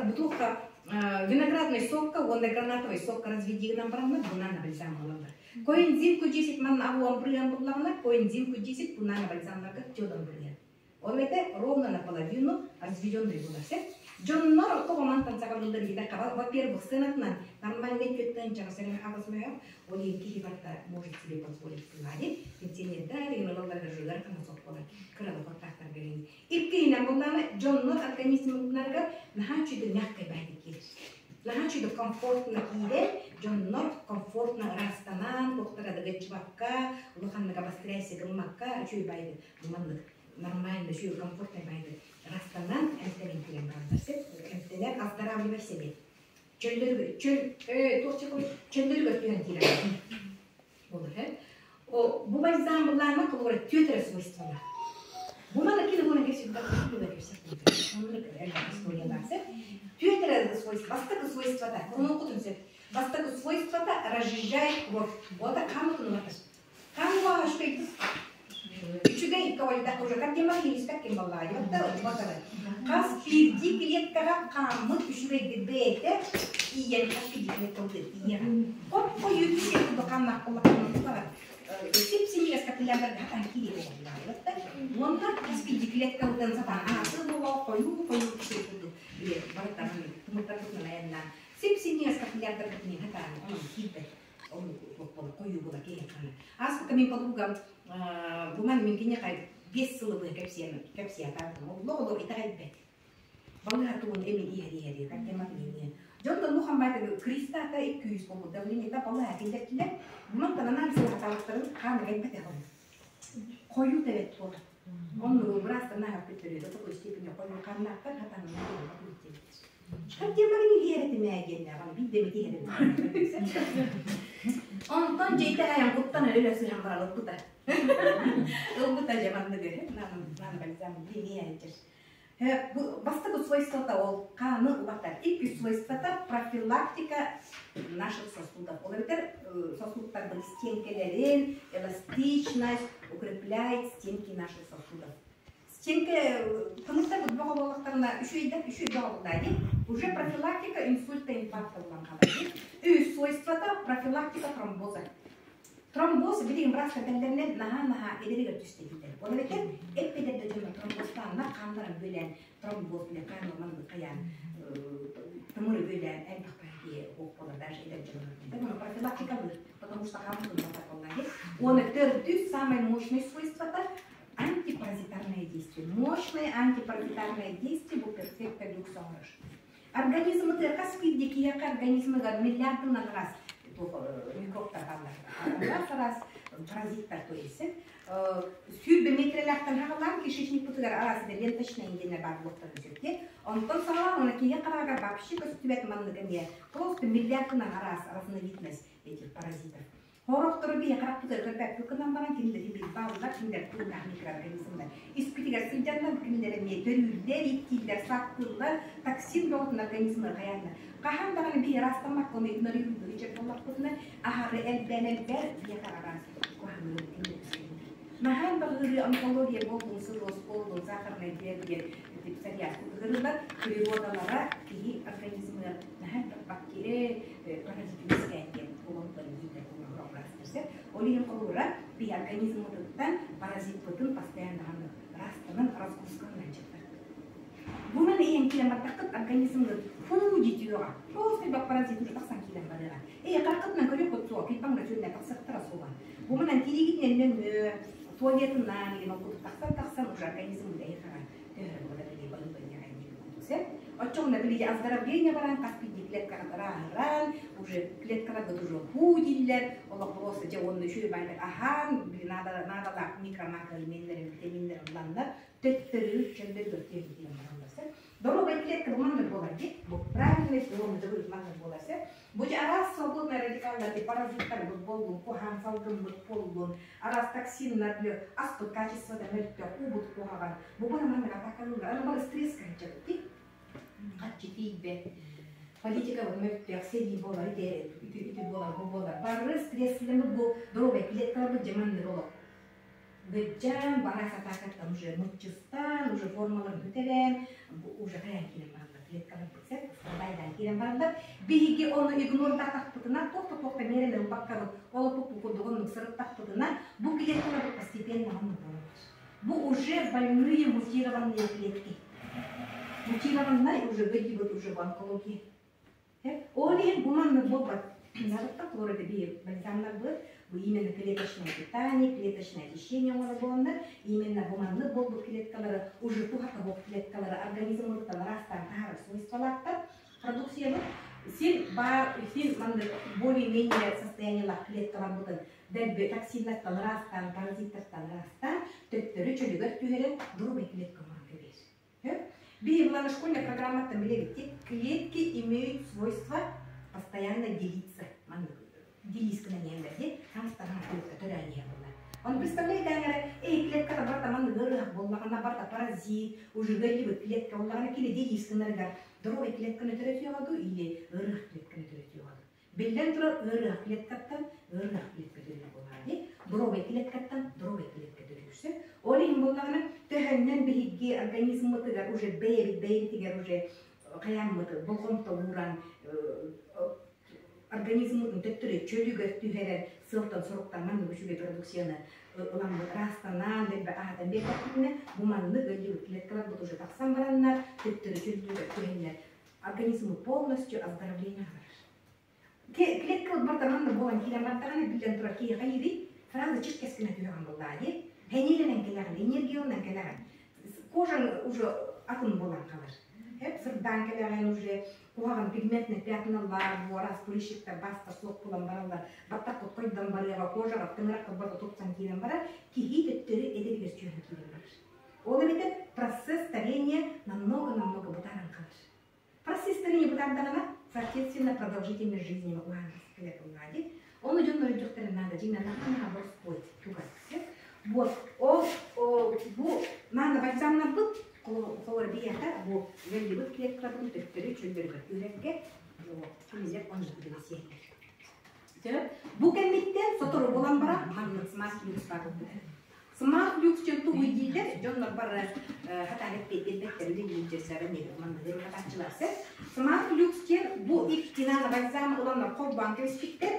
бутылка виноградный сокка уонна гранатовый сокка разведигынан баранна бу нано-бальзам ылаллар. Коэнзим Q10 манна аҕуан бырыан буллаҕына, коэнзим Q10 бу нано-бальзамнарга тёдон бырыан. Ол это ровно наполовину разведенный буолар сөп. Дьоннор тоҕо мантан саҕалыыллар диэтэххэ, во-первых, сыанатынан нормальный түөттэн чаҕасырын аҕыс мөһөх, ол иһин киһи барыта может себе позволить сынади, пенсионердар, ыҥыраллар ыжыгар хамасок буолар, кыралык аттаахтар Иккиһинэн буллаҕына, дьоннор организмнарыгар наһаа үчүгэй мягкай баайдык киирэр. Наһаа үчүгэй комфортно киирэр, дьоннор комфортно ыраастанан, туохтара да гыччыбакка, улаханнык обостряйся гыммакка, үчүгэй баайды маннык нормально, үчүгэй комфортный баайды ырастанан эмтэнэн киирэн бараллар сөп. Эмтэнэн оздоравливай себе. Чөллөрүгэр чөл туох чөллөрүгэр түһэн киирэр буолар. О, бу бальзам буллаана холобура түөт эрэ свойстволаах. Бу маны кини буона кепси. всегда курдук историялаах Түөрт эрэ свойство, бастакы свойствота, онуокутун сөп. Бастакы свойствота разжижает кровь. Ота хаамытын уматар. Хаан уоһа үчүгэй үчүгэй кавайдах уже как гемоглобин ким баллаайы батары. Хас биирдии клеткаҕа хааммыт үчүгэйдик бэйэтэ тиийэн хас биирдии клеткабытын тиийэҕэ. Хоп-хойуу киһи курдук хааннаах буоллаххына сип-синньигэс капиллярдарга хатаан киириэ буолаллар. Уонна хас биирдии клеткабытын сатаан аһатыы буолуо хойуу-хойуу киһи курдук били барытарын тымырдарбытынан айаннаан сип-синньигэс капиллярдарбытын хатаан онон киирбэт. Хойуу була киһи хана. Ааспыкка мин подругам буман мин киниэхэ 5 сылы быһа кэпсиэн кэпсиэтаатым. Олло олор итэҕэйбэт. Балыыһа тугун эми иһэр иһэр как иһэр. Дьон ну хамбайта кристата 200 болбут давлениета балыыһа киллэртилэр. Буман анализ хатаабыттарын хаана кэлбэтэх. Хойуу тэбэт буолар. Онну быраастар наһаа көттөрү до такой степени хойуу хааннаахтар хатаанын Хотя магни иһэрэтимээ диэннээҕин биир да иһэрим. Онтон дьиэтэ айан куттан өлө сыһан баран ылбыта. Ылбыта дьэ манныгы наны бальзам диэн Бастакы свойствота ол хааны убатар. Икки свойствота профилактика наших сосудов. Ол эбэтэр сосудтарбын стенкелерин, эластичность, укрепляет стенки наших сосудов. Стенка тымырдар бөҕө буоллахтарына үчүгэйдэр үчүгэй бөҕө буоллаа Уже профилактика инсульта, инфаркта булан хаалар. Үс свойствота профилактика тромбоза. Тромбоз билигин быраастар этэллэринэн наһаа-наһаа эдэригэр түстэ дииллэр. Ол эбэтэр эппедерде дьоно тромбозтааннар хааннарын бүөлээн тромбоз биле хаан маннык хайаан тымыры бүөлээн элбэх киһи буолар даже эдэр дьоннор. Профилактикалыыр, потому что хаан Уонна төрдүс самое мощное свойствота антипаразитарное действие. Мощное антипаразитарное действие бу перфекта люкс оҥорор. Организмы хас биирдии киһиэхэ организмыгар миллиардынан раз микробтар бааллар. Раз раз паразиттар то есть. 120 метрелээхтэн хаҕалаан кишечникпытыгар араас ленточная диэнэ баар буолуохтарын сөп. Онтон саҕалаан уна киһи хараҕар вообще көстүбэт маннык эмиэ просто миллиардынан араас разновидность этих паразитов. Хорохтору биһи харахпытыгар көрбөппүт гынан баран кинилэри бил бааллар, кинилэр тыыннаах микроорганизмнар. Испитигэр сылдьаннар кинилэр эмиэ төрүүллэр, иттииллэр, саттыыллар, токсин бөҕөтүн организмы хайааннар. Хаһан даҕаны биһи ыраастаммакка оны игнорируйдуу ичэр буоллахпытына, аһары элбээн элбээн биһиэхэ араас куһаҕаны Наһаан баҕырыы онкология буоллун, цирроз буоллун, сахарный диабет, псориаз ыарыылар природалара киһи организмыгар наһаа бактерия паразит үөскээн диэн олонтон дииллэр Ол иһин холобура биһи организммытыттан паразиппытын постоянно ырастанан разгрузканан дьахтар. Бунан иһэн киирэн бардаххыт организмҥыт фу дитиөҕа просто паразит уже тахсан киирэн барыаҕа. Ээ хараххытынан көрүөххүт суох, килбаҥна сүннэ тахсыахтара суоҕа. Буманан тириигитинэн нөҥүө туалетынан или курдук тахсан тахсан уже организм эйхаҕа төһөрө буолар били балыыбанньаҕа диэн Оччоҕуна били оздоровление баран хас биирдии клеткаҕа ырааһыран уже клеткаларга уже хуу дииллэр олох просто дьэ уонна үчүгэй баайдар аһаан били наадалаах микро макроэлеменнэрин витаминнэрин ылланнар төттөрү чөллөргөр түһэн бараллар Здоровая клетка бу маннык буолар дии. Бу правильный форма маннык буолар сэ. Бу же араас свободный радикаллар паразиттар боллун, куһаан салгыммыт боллун, араас токсиннар аспыт качествода мөлтөх, уубут куһаҕан. Бу бары маннык атакалыылар. Аны бары стресс канчабыт дии. Хаччы тиийбэт. Политика мөлтөх, сэрии буолар, ити ити буолар, бу буолар. Бары стресслэммит бу здоровая клеткаларбыт же маннык олох. Гыджан, барас атакаттан уже мыччыстан, уже формаларын бүтэрэн, уже хайан киирэн бараллар, клеткалар бүтсэ, байдaan киирэн бараллар. Биһиги ону игнордатахпытына, туох-туох миэрэлэр ылбаккабыт, олоппут курдук оннук сырыттахпытына, бу клеткалар постепенно оннук бололлор. Бу уже больные мутированные клетки. Мутированные уже выйдут уже в онкологии. Ол иһин бу маннык буолбат. Нарытта хлороды биир бальзамнар бу именно клеточное питание, клеточное очищение оҥоро именно бу маннык буолбут клеткалары уже тухата клеткалары организм астан таһаарар свойстволаахтар продукциябыт син бар син маннык более-менее состояниелаах клеткалар бутын дэлби токсиннартан ыраастаан паразиттартан ыраастаан төттөрү чөлүгэр түһэрэн здоровый клетка оҥорон кэбиһэр. Биһи была школьная программаттан билэбит клетки имеют свойство постоянно делиться. Делись гынан иһэллэр хамстаһан клетка төрөөн иһэр буолар. Он представляете, эй клетката барта маннык ыарыһах буоллаҕына барта паразит паразит, уже ыалдьыбыт клетка буоллаҕына кини диисканарыгар здоровай клетканы төрөтүөҕэ дуу или ыарыһах клетканы төрөтүөҕэ дуу? Биллэн турар, ыарыһах клеткаттан ыарыһах клетка төрүүр буоллаҕа дии. Здоровай клеткаттан здоровай клетка төрүүр сөп. Ол иһин буоллаҕына, төһөннөн биһиги организммытыгар уже бэйэбит бэйэбитигэр уже хайааммыт болҕомто ууран организммытын төттөрү чөлүгэр түһэрэр сыалтан соруктан маннык үчүгэй продукцияны ыламмыт ыраастанаан дэлби аһатан биэрдэхпитинэ бу маннык өллүбүт клеткаларбыт уже тахсан бараннар төттөрү чөллүүгэр түһэннэр организмы полностью оздоровление барар. Клетка барда манна буолан киирэн бардаҕына биллэн турар киһиэхэ иирий сразу чиркэс гына түһэҕин буоллаа дии. Эниэлэнэн кэлэҕин, энергияланан кэлэҕин. Кожаң уже атын буолан хаалар. Хеп сырдаан кэлэҕин уже куһаҕан пигментный пятналар, буорас, прыщиктар, бастар суох буолан бараллар. Баттаххыт хойдон барыаҕа, кожаҕа тыҥыраххыт барыта тупсан киирэн барар. Киһи төттөрү эдэригэр түһэн киирэн барар. Ол эбэтэр процесс старения намного-намного бытааран хаалар. Процесс старения бытаардаҕына, соответственно, продолжительность жизни уһаан Ону дьон өйдүөхтэрин наада, дьиҥнэн наһаа боростуой тугас. Вот, ол бу наана бальзамнарбыт холор биһиэхэ бу ыалдьыбыт клеткаларын төттөрү чөллөрүгэр түһэргэ кинилэр оннук үлэлэсиэллэр. Бу кэнниттэн сотору буолан баран маннык смарт люкс баар буолбута. Смарт люкс диэн тугуй дииллэр, дьоннор бары хатаан эппиэттиирбэттэр үлэлиир манныгы хатааччылар сөп. Смарт люкс диэн бу икки нано бальзам ыланнар холбоон кэбиспиттэр,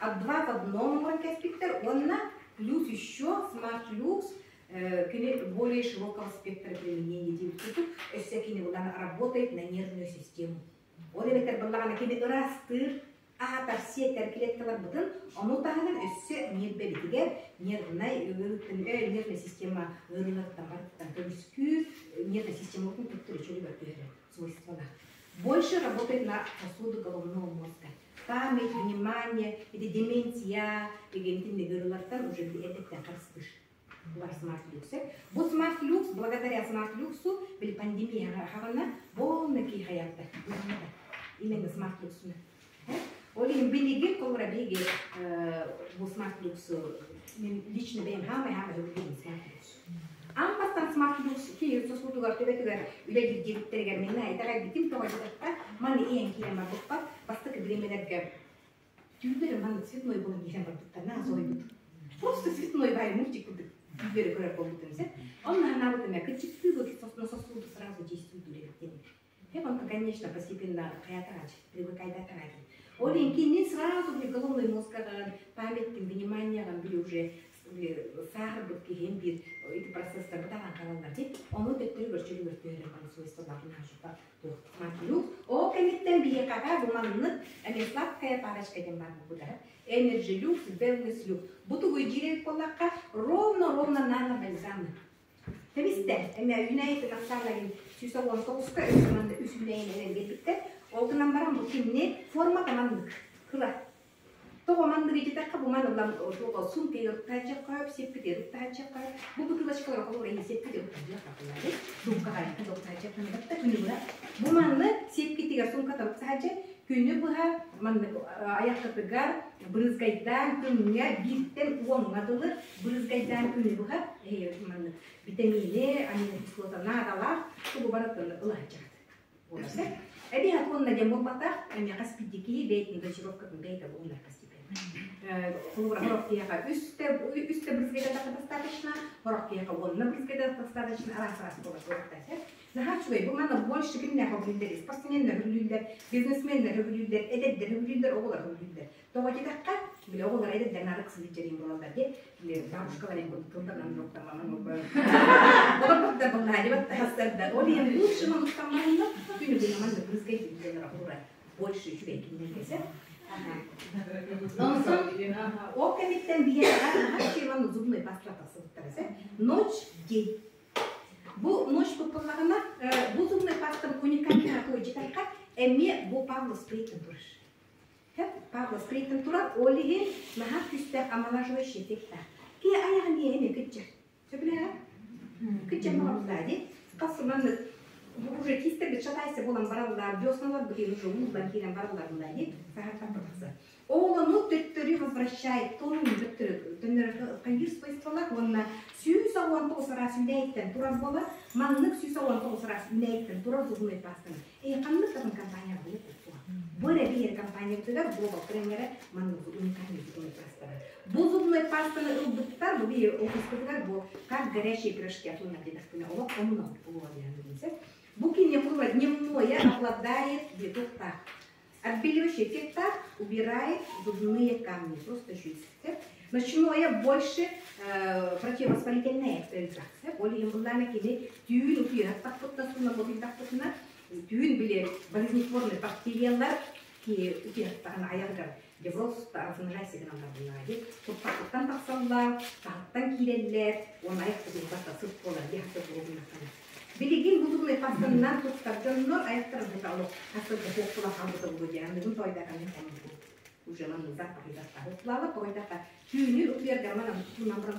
от два в одном оҥорон кэспиттэр уонна плюс еще смарт люкс кини более широкого спектра применения диэбит курдук өссө кини булан работает на нервную систему. Ол эбэтэр быллаҕына кини ыраастыыр, аһатар, сиэтэр клеткаларбытын, ону таһынан өссө ньиэрбэбитигэр нервнай нервная система ыарыыларыттан барытыттан көмүскүүр, нервная систематын төттөрү чөлүгэр түһэрэр свойстволаах. Больше работает на сосуды головного мозга. Память, внимание, это деменция, дегентинный ыарыылартан уже эрдэттэн харыстыыр. Булар смарт люкс. Бу смарт люкс, благодаря смарт люксу, били пандемия хаҕана полный киһи хаятта. Именно смарт люксуна. Ол иһин билигин холобура биһиги бу смарт люксу мен лично бэйэм хаамай хаамай сөбүлүүбүн смарт люкс. Аан бастаан смарт люкс киһи сосудугар төбөтүгэр үлэлиир диэбиттэригэр мин итэҕэйбитим тоҕо диэтэххэ маны иһэн киирэн барбыппар бастакы бириэмэлэргэ түүллэрэ маннык цветной буолан киирэн барбыттар наһаа соһуйбут. Просто цветной баай мультик курдук түүллэри көрөр буолбутум сэ. Онно санаабытым кыччыктыы бу сосуду сразу действует диэн. Он, конечно, постепенно хаятагач, привыкайдатагаги. Ол кини сразу головной мозгаган, памяттин, вниманияган били уже сааһырбыт киһин биир ити процесстар бытаан хаалаллар дии. Ону төттөрү көрчөлүгэр түһэрэр баны свойстволарын хаашыппа туох Ол кэнниттэн биһиэхэҕэ бу маннык эмиэ сладкая парочка диэн баар буолбута. Energy Lux, Wellness Lux. Бу тугуй диир буоллахха, ровно-ровно нано бальзамы. Тэбистэ, эмэ үүнээйи ахсааннарын 119-ка үс үс үүнээйин эбэн биэрбиттэр. Ол гынан баран бу кинини формата маннык кыра. Тоҕо маннык ититэххэ бу ман ылан туох сумка ыттааччакка, сеппит ыттааччакка, бу бутылочкалар холобура иһи сеппит ыттааччакка сумкаҕа ыттааччакка күнү быһа. Бу манны сепкитигэр сумката ыттаачча күнү быһа маннык айаххытыгар брызгайдаан күҥҥэ бииртэн уоҥҥа дылы брызгайдаан күнү быһа маннык витамины, аминокислота наадалаах тугу барытын ылааччаат. Буолар Эбиһэ туонна диэн буолбатах, эмиэ хас биирдии киһи бэйэтин дозировкатын бэйэтэ булунар постепенно. Холобура, сорох киһиэхэ үстэ үстэ брызгайдатахха достаточно, сорох киһиэхэ уонна брызгайдатахха достаточно, араас-араас буолар буолуохтаах. Наһаа үчүгэй. Бу манна больше кимнээх өбүлүүллэр, спортсменнар өбүлүүллэр, бизнесменнэр өбүлүүллэр, эдэрдэр өбүлүүллэр, оҕолор өбүлүүллэр. Тоҕо диэтэххэ, били оҕолор эдэрдэр наар ыксыыр буолаллар диye, бабушкалар эҥ тылданан олорбуттар буллаадибат Ол иһин лучше манныктамманна күнү күнү маннык брызгай больше үчүгэй кинилэргэ Онтон ол кэнниттэн биһиэхэ наһаа зубной паста тахсыбыттар Ночь день. Бу ночь куппаллаҕына, бу зубной пастам уникальный атойдьытайха эмиэ бу Павло Спрейтен турар. Павло Спрейтен турар, ол иһин наһаа күүстээх омолаживающий эффектээх. Киһи айаҕын иэһин кытчар. Сөбүлэҕэ? Кытчар мабыллаа дии. Хас маннык Бу уже тиистэрбит шатайся буолан бараллар, десналар бытын уже ууллан киирэн бараллар дии саһартан тахса. Ол ону төттөрү возвращает, тонун төттөрү төннөрө хайыыр свойстволар уонна 119 араас үүнээйиттэн турар буолар. Маннык 119 араас үүнээйиттэн турар зубной пастаны. Ханнык атын компания була Бу эрэ биир компаниябытыгар Global тренерэ маннык уникальный зубной пастаны. Бу зубной пастаны ылбыттар, бу биир офиспытыгар бу как горячие пирожки атуна диэтэхпинэ олох омуна буолуо диэн. Бу кини дневное обладает бетухтаах. Отбеливающий эффект убирает зубные камни. Просто чуть. Ночное больше противовоспалительная эффект. Более буллана кини түүн утуйар тахпытна сунна ботуй тахпытна түүн били болезнетворный бактериялар ки утуйар аягар просто размножайся гынан барбынади. Туттан тахсаллар, тахтан кииреллер, он аяк баста сыт болар, яхты булугунакана. Билигин бу зубной пастанынан туттар дьоннор аяктар бутало хастырда хоктула халбыта бу диэн тойда камин уже маны запах запах хоктулала тойдака түүнү утуярга мана тунан баран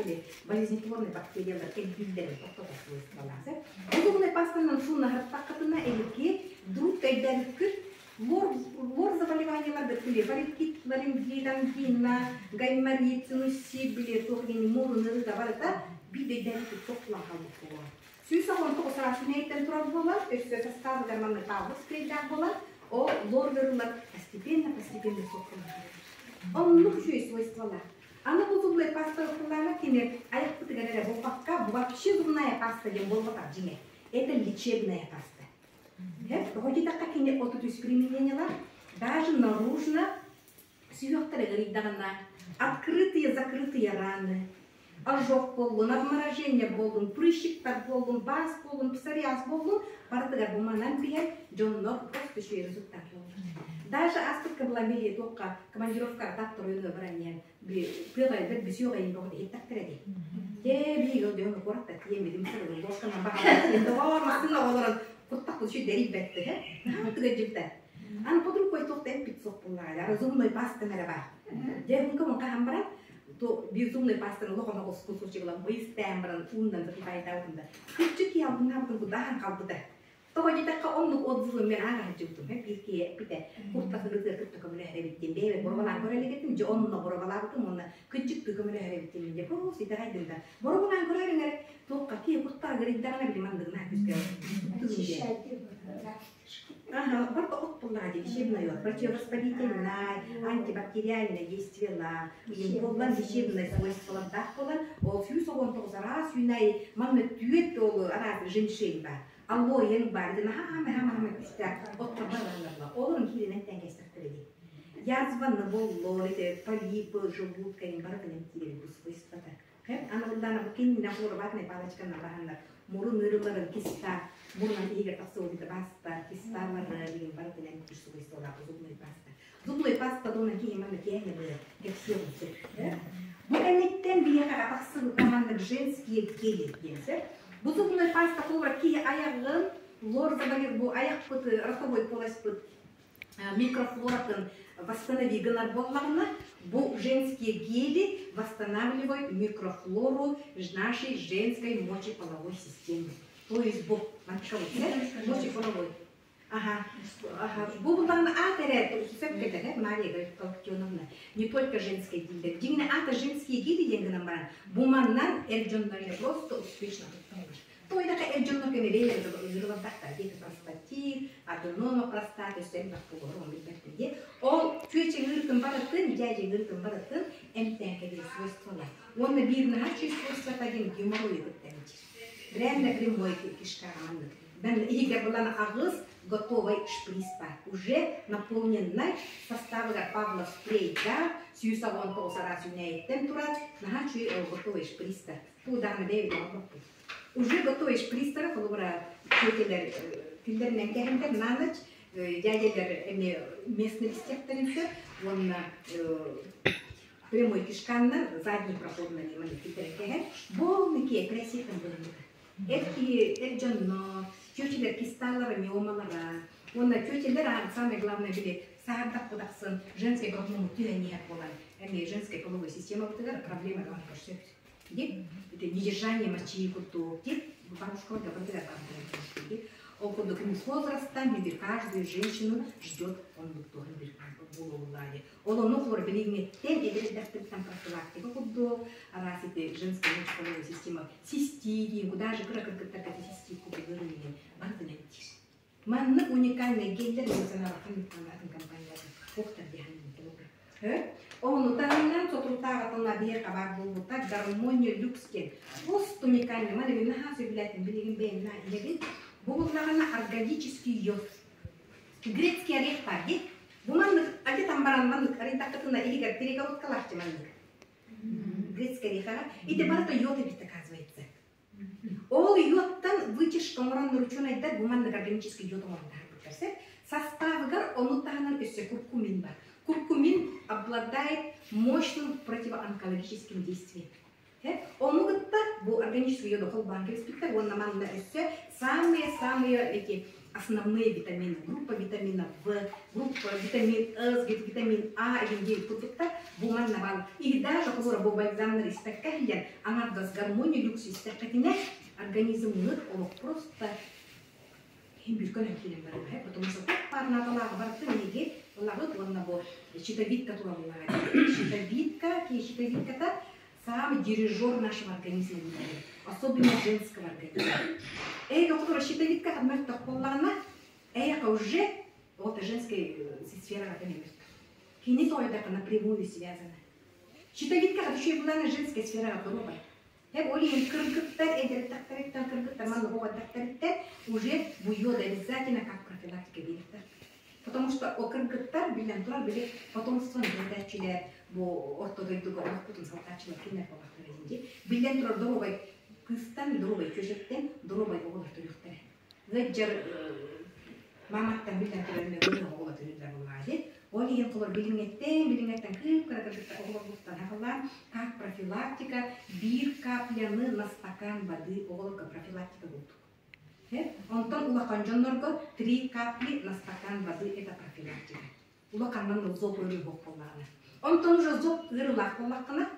били болезнетворный бактериялар элбилдерин токтото свойстволасы. Бу зубной пастанан суна хаттаккатына элики друг кайдан күр лор, лор заболеваниялар били парикит, ларингит, ангина, гайморит, синусит, били тохрин, мурун, да барыта бидейден токтула халбыт болар. 119 араас үнэйттен турар болар, өссө составы манны Павлов спрейдах болар, о лор верулар постепенно, постепенно соққылар. Оннук үчүгэй свойстволар. Аны бу зубной паста куллана кини аяк бытыгар болбакка, бу вообще зубная паста диэн болбатах жиме. Это лечебная паста. Хоть кини отут үс применениялар, даже наружно сүйөктөр ыйдагана открытые, закрытые раны, ожог болдун, обморожение болдун, прыщиктар болдун, бас болдун, псориаз болдун, бардыгар буманан биһэн дьоннор просто үчүгэй результат болду. Даже астыкка була меhe туокка командировка таттыр ойуна бараньян би пыга бер бисюга ин богд иттактыр ди. Те би го дён коракта тием бим сыр ложкана бага тием доор масына олорон куттак бу дери бетте хе. Тыга жипта. Ан под рукой тохта эппит соқ буллаа. Зубной паста мере бар. Же хунка мунка хамбара то бир зубной пастаны лохона кусочек быйстаан баран уундан запитайтаутунда. Күчүк ялбына бутун кудахан калбыта. Того житакка оннук отзывы мен ага жуктум, бир ки пите курта кыргызы кытта көмөлө херебиттин бебе боробалаан көрөлегетим же онно боробалаабытым онна күчүк көмөлө херебиттин же просто итагайдым да. Боробалаан көрөрүңөр туокка ки курта гырыйдагана били мандыгына күскө. Ага, барта от булла лечебная, противовоспалительная, антибактериальное действие, боллан лечебное свойство так болан, ол 119 раз юнай, манна түйет ол арас женьшень бар. Алоэн бар, дена хама хама хама күстә, отта бараларла. Олорун киринен тәңгәстәктер Язваны болло, это полипы, желудка, барытын кирин бу свойствота. Аны булдана бу кинна хор ватный палочканы бахандар. Мурун ырыларын киста, мурунан игер тақсы баста, кисталары деген барытын күш свойстволар зубной паста. Зубной паста дона кейін мана кияне бу кепсия Бу кәннеттен бияға тақсы командык женские гели деген. Бу зубной паста холбара ки аягын лор заболел бу аяк быты ротовой полость быт микрофлоратын восстанови гынар боллагына, бу женские гели восстанавливают микрофлору нашей женской мочеполовой системы. То есть бу мочеполовой. Ага. Бу булган атере, сөп Мария Галактионовна, не только женские гели. Дигне ата женские гели деген баран. Бу маннан эр дьоннор просто успешно тутталар. Тойдака эр дьоннор кеме бейлер ырылантактар, дети простатит, аденома простат, өстен бак болор, он билбеттин. Ол чүче ыркын баратын, жайжы ыркын баратын, эмтенке бир свойстволар. Онна бир нахачы свойства тагин геморрой көттенчир. Прямо прямой кишка амандык. Бен иге булан агыз готовый шприц бар. Уже наполненный составы Павлов спрей да, сүйсагон тоғыз юнәйттен турат, нахачы готовый шприц бар. Туданы бейді Уже готовый шприц холобура чөтелер тилдеринен кэһэнтер на ночь дядялер эме местный листектеринсе, он прямой кишканнан задний проходный немани тилдерин кэһэн, полный ке красивым булымыта. Эрки эр дьонно, чөчелер кисталара, миомалара, онна чөчелер самое главное били саардак кудаксын женский грудному түйәнияк болан. Эми женской половой система бутыгар проблема бар көрсөт. Деп, это недержание мочи куртук, деп, бабушкаларга бардыгар. Ол курдук с возрастом бир каждую женщину ждет оннук туһун бир буолуулаайы. Ол ону холор билиҥҥиттэн эдэр профилактика курдук, араас ити женская мочеполовая система цистит, куда же кыра кыргыттарга цистит купилыр деген барытын эмтиир. Маннык уникальный геллер санаабаккын атын компаниялар туохтар диэхин Ону таһынан соторутааҕытын абиһи хабар буолбута гармония люкс диэн просто уникальный. Маны мин наһаа сөбүлээтим, билигин бэйэм илэбин. Бу буллаҕына органический йод. Грецкий орех бар дии. Бу маннык ати баран маннык арыйдаххытына иһигэр перегородкалаах маннык. Грецкий орехаҕа. Ити барыта йод эбит оказывается. Ол йодтан вытяжка оҥорон учуонайдар бу маннык органический йод оҥорон таһаарбыттар. Составыгар ону таһынан өссө куркумин бар. Куркумин обладает мощным противоонкологическим действием. Ону кытта бу органический йоду холбоон кэбиспиттэр уонна манна өссө самые-самые эти основные витамины, группа витамина В, группа витамин С, витамин А деген курдуктар бу манна баар. И даже холура бу бальзамнар истэккэ иһэн аҥардас гармония люкс истэххитинэ организмҥыт олох просто хим бүркөн киирэн барар, потому что парнаталааҕы барытын эһиги ылаҕыт уонна бу щитовидка тураллаҕа. Щитовидка, щитовидката самый дирижер нашего организма, особенно женского организма. Эй, доктор, щитовидка мөлтөх буоллаҕына, эйэхэ уже вот женская сфера мөлтөх. Кини тойдaka напрямую связана. Щитовидка еще была женская сфера здоровая. Хеп ол иһин кыргыттар эдэртэхтэриттэн кыргыттар манна оҕотахтариттан уже бу йод обязательно как профилактика биэриэхтэр. Потому что о кыргыттар билэн турар били потомство биэрээччилэр бу орто дойдуга олохпутун салҕааччылар кинилэр буоллахтара дии. Биллэн турар доруобай кыыстан, доруобай чөчөттөн доруобай оҕолор төрүөхтэрэ. Ыаджар маматтан биллэн турар оҕолор төрүүллэр буоллаҕа дии. Ол иһин холор билиҥҥэттэн, билиҥҥэттэн кыып-кыра кыргыттар оҕолор бустан аҕалаан, как профилактика биир капляны на стакан воды оҕолорго профилактика курдук. Онтон улахан дьоннорго 3 капли на стакан воды это профилактика. Улаханнан зоб ыарыы буоллаҕына. Онтон уже зоб ыарыылаах буоллаххына,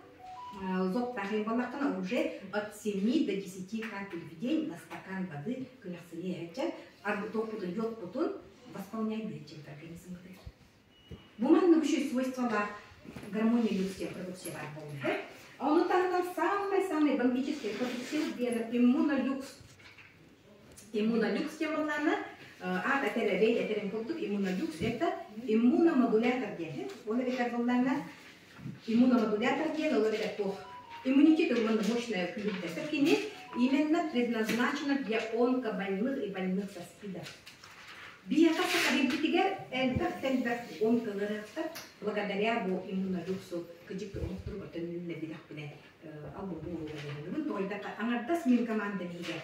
зоб тахын буоллаххына уже от 7 до 10 капель в день на стакан воды күнэхсини иһэччэн, тохпутун, йодпутун восполняй дыаччын организм. Бу маннык үчүгэй свойстволаах гармония люкс продукция бар буолла. Ону таһынан самый-самый бомбический продукция диэн иммунолюкс. Иммунолюкс диэн буоллаҕына, аат этэр эбэй этэрин курдук иммунолюкс это иммуномодулятор диэн. Ол эбэтэр буоллаҕына иммуномодулятор диэн ол эбэтэр туох иммунитет именно мощная күүһүрдэр. Кини именно предназначена для онкобольных и больных со СПИДом. Биһиэхэ сахабилбитигэр элбэх-элбэх онколорахтар благодаря бу иммунолюксу кыдьык олохторугар төннүннэ билэхпинэ албу тойдака аҥардас мин команда биһигэ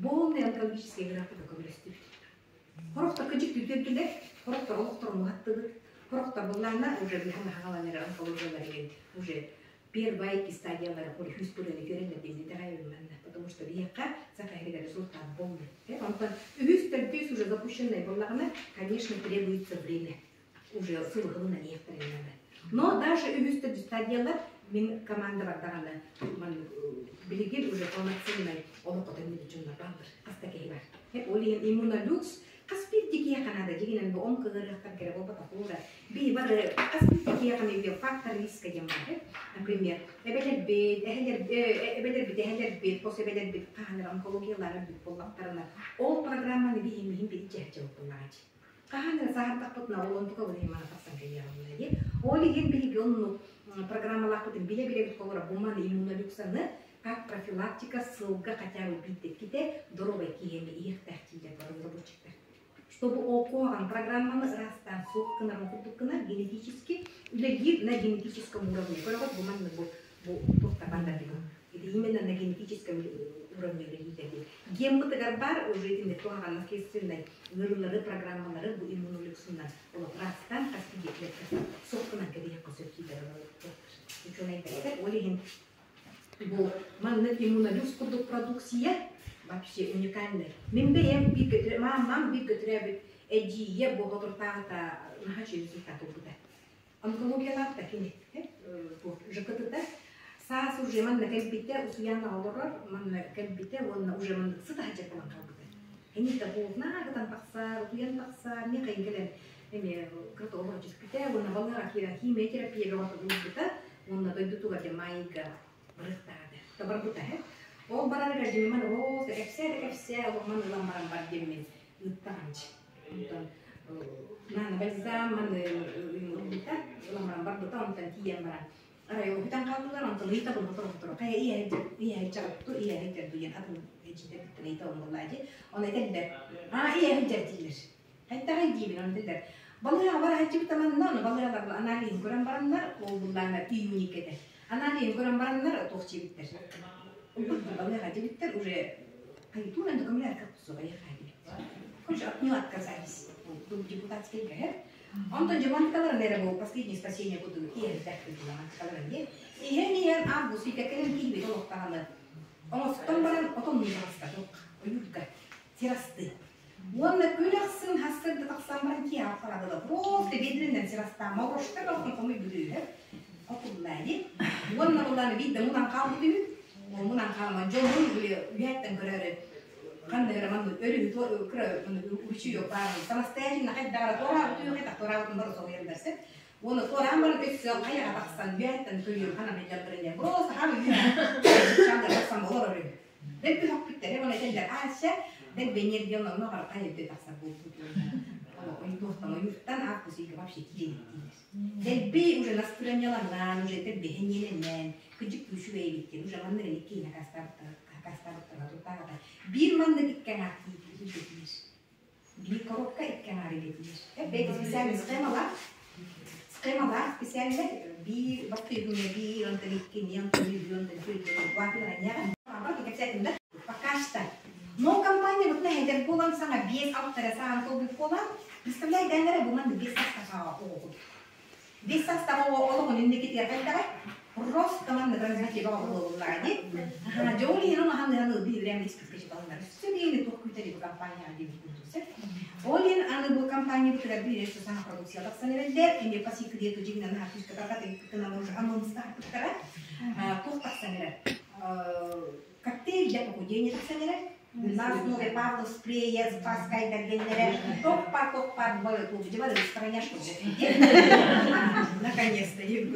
полный онкологический графика көмөлөстүбүт. Хорохтор кыдьык түтүрдүлэр, хорохтор олохторун уһаттыбыт, хорохтор буллаана уже биһан хагаланыр онкологиялар уже первая стадиялары хос көрөнү көрөннөр диэн потому что биһиэхэ саха результат полный. Онтон үһүс төрдүс уже запущенный буоллаҕына, конечно, требуется время. Уже сылыһылынан иэхтэрин. Но даже үһүс төрдүс стадиялар мин команда бардаҕына билигин уже полноценный олоххо төннүбүт дьоннор бааллар. Хаста киһи бар. Ол иһин иммунолюкс хас биирдии киһиэхэ наада дьигинэн бу он кыгырыахтар кэрэ буолбатах уура. Би бары хас биирдии киһиэхэ эмиэ фактор риска диэн бар. Например, эбэлэрбит, эбэлэрбит, эһэлэрбит, хос эбэлэрбит хаһанар онкологиялары бүт буоллахтарына, ол программаны биһимиһин биһи буоллаҕа. Хаһан саһардахпытына ол онтука быһымана тахсан кэлиэҕин Ол иһин биһиги онну программалаахпытын билэ-билэбит холоро буман иммунолюксаны как профилактика сылга хотя бы биирдэ доруобай киһини иһиэхтээх дииллэр разработчиктар. Чтобы окуоҕан программаны ырастаан суох гынарын курдук гына генетически үлэлиир на генетическом уровне. Көрөҕөт бу маннык бу бу туохта бандардыгы. Это именно на генетическом уровне үлэлиир. Геммытыгар бар уже итинник туһаҕан наследственный ыарыылары программалары бу иммунолюксунан олох ырастаан хас биирдии суох гынан кэбиһиэххэ сөп дииллэр учуонайдар. Ол иһин бу маннык иммунолюкс курдук продукция вообще уникальный. Мин бэйэм биир көтүрэ, мамам биир көтүрээбит эдьиийэ бу хотуртааҕыта наһаа үчүгэй результат ылбыта. Онкологиялаах да кини ЖКТ-та саас уже манна кэлбитэ, Усуйаана олорор, манна кэлбитэ уонна уже манна сыт аһадьар буолан хаалбыта. Кини да буолунаагытан тахсар, утуйан тахсар, эмиэ хайын кэлэн эмиэ кырата олоро түспүтэ уонна балыыһаҕа киирэн химиотерапия бөҕөтө булбута уонна дойдутугар дьэ Майга барыахтаата. Барбыта һэ. Ол барарыгар дьэ мин оо кэпсээ да кэпсээ олох ман ылан баран бар диэммин ыыттаҕанчы. Онтон наана бальзам маны ылбыта, ылан баран барбыта, онтон тиийэн баран арай бүтэн хааллылар, онтон ыйытабын сотору-сотору хайа ийэһэ ийэһэ чаҕытту ийэһэ дьэрдуйан атын эдьиийдэр кытта ыйытабын буоллаа дии. Ону этэллэр, аа ийэһэ дьэрдииллэр. Хайдаҕый диибин, ону этэллэр. Балыыһаҕа бара сылдьыбыта манна, ону балыыһалар аналиһын көрөн бараннар, ол буллаана июньга этэ. Аналиһын көрөн бараннар туох диэбиттэр. Балыыһаҕа диэбиттэр уже хайытуунан да көмөлөөр көхсуга диэбиттэр. Короче, от нее отказались. Был депутатский ГР. Онтон дьымантыкаларын эрэ бу последнее спасение курдук иһэрдэх дьымантыкаларын диэн. Иһэн иһэн август ыйга кэлэн киирбит олохтоҕуна оҥостон баран отон таҕыста ойуурга сир астыы. Уонна күн ахсын хассырда тахсан баран киһи харадыла просто биэдиринэн сир астаан морошта балкон хомуйбут үһү. Хотуллаайы. Уонна буллааны биирдэ мунан хаалбыт үһү. Ол мунан хаалан дьонун били үһэттэн көрөөрү ханна эрэ манна өрүһү кыра уручуйуок баарын самостоятельно хайдаҕара туораабыт үһү хайдах туораабытын бары соһуйаллар сөп. Уонна туораан баран өссө хайаҕа тахсан үһэттэн көрүөм ханан хайдалларын диэн просто хам үһү тахсан олорор үһү. Дэлби хоппуттэр уонна этэллэр аася дэлби энергия онно хайа өттө тахсар буолбут ойуттан ойуттан август ыйга вообще киирэн дииллэр. Дэлби уже настырыанньаланан уже дэлби эниэлэнэн кыдьык күүсү бэйэбиттен уже маннык икки акастаабыттара туттаабата. Биир маннык икки аҥаар киирдиир. Биир коробка икки аҥаар илэтиир. Бэйэтэ специальный схемалаах. Схемалаах специально биир бастыйгыҥҥа биир, онтон иккини, онтон үһү, онтон төрдү, Пока что. Но компания вот на буолан саҥа биэс алта саҥа толбут буолан, представляй, дэннэрэ бу маннык биэс састаах оҕо. Биэс састаах оҕо олоҕун инникитигэр хайдаҕай? Просто маннык развитие бөҕө буолуллаҕа дии. Дьэ ол иһин улахан ыалы биһирээн испиккэ чыбалынар. Өссө биэни туох күүтэр бу компанияҕа диэбит курдук сөп. Ол иһин аны бу компания бытыгар биир өссө саҥа продукция тахсан эрэллэр. Эмиэ по секрету дьиҥинэн наһаа күүскэ тарҕатыгытынан уже анонстаахпыттара. Туох тахсан эрэр? Коктейль для похудения тахсан эрэр. На основе Павлов спрея, спаскайдар диэннэрэ тохпа тохпа страняшку наконец-то дьэ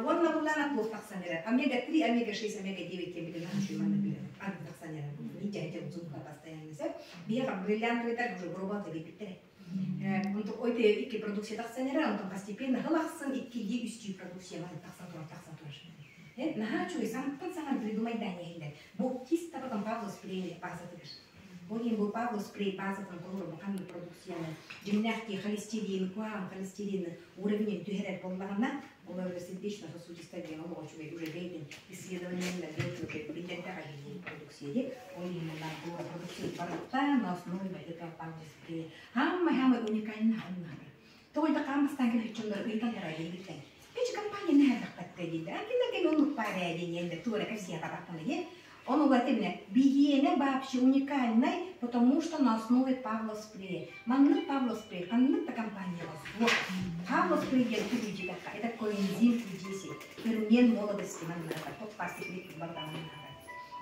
уонна буллаана туох тахсан эрэр омега-3, омега-6, омега-9 диэн билэн манна билэн аны тахсан эрэр ничего зубка постоянно сөп биһиэхэ бриллиантовыйдар уже боруобалта биэрбиттэрэ онтон ой икки продукция тахсан эрэр онтон постепенно сыл ахсын иккилии үстүү продукция тахсан турар тахсан турар наһаа үчүгэй саҥаттан саҥа придумайдаан иһиллэр бу чисто потом Павлов спрей базатыгар ол иһин бу Павлов спрей базатын толору ханнык продукцияны дьиҥнээхтии холестерин куһаҕан холестерины уровенин түһэрэр буоллаҕына ол сердечно-сосудистая диэн олох үчүгэй уже бэйэтин исследованиелар биллэрдээх продукция дии ол иһин бу продукция барыта на основе этого Павлов спрея самый-самый уникальный оннары тоҕо да хаан бастаан кэлбит дьоннор ыйыталлара диэбиттэн Эчи компания нэһэрдэхпэттэ дииллэр. А кинилэр оннук паар ээ диэн туора кэпсиэхэ баттана диэн. Он говорит именно, биһиэнэ вообще уникальный, потому что на основе Павлов спрея. Маннык Павлов спрей, ханнык да компания суох. Павлов спрей диэн түгүйдьитэххэ, это коэнзим Q10, фермент молодости манныга, тот секрет бардамыннага.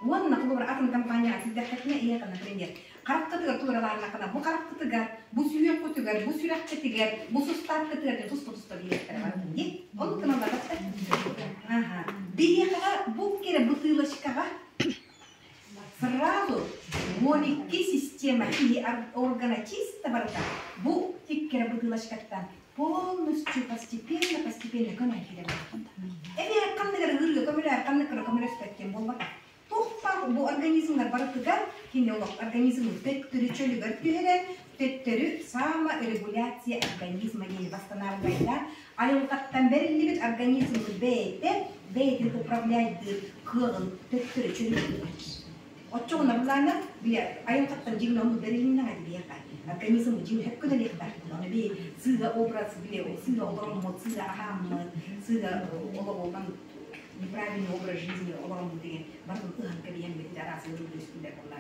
Уонна холобур атын компания сиддэххэтинэ ийэхэ, например, хараххытыгар тууралааннахына, бу хараххытыгар, бу сүһүөххүтүгэр, бу сүрэххитигэр, бу сустааххытыгар туспа-туспа биэриэхтэрэ барытын дии. Оннук гыналлар Ага. Биһиэхэҕэ бу кэрэ бутылочкаҕа сразу 12 система киһи органа чисто барыта бу иккэрэ бутылочкаттан полностью постепенно постепенно көмөн киирэр. Эмиэ ханнык эрэ ыарыыга көмөлөөр, ханнык эрэ көмөлөспөт буолбатах. Туохпах бу организмнар барытыгар кини олох организмы төттөрү чөлүгэр түһэрэн, төттөрү саморегуляция организма диэни восстанавливайда айылҕаттан бэриллибит организмы бэйэтэ бэйэтин управляйдыыр кыаҕын төттөрү чөлүгэр түһэрэр. Оччоҕуна былаана бile айылҕаттан дьиҥ онну бэрилиннэҕэ биһиэхэ организм дьиҥ хөккө дэлиэхтээх оны би сыыһа образ биле сыыһа олороммут сыыһа аһааммыт сыыһа олоҕуллан неправильный образ жизни олороммут деген барын ыһан кэбиһэммит араас ыарыы үөскүүлэр буоллаа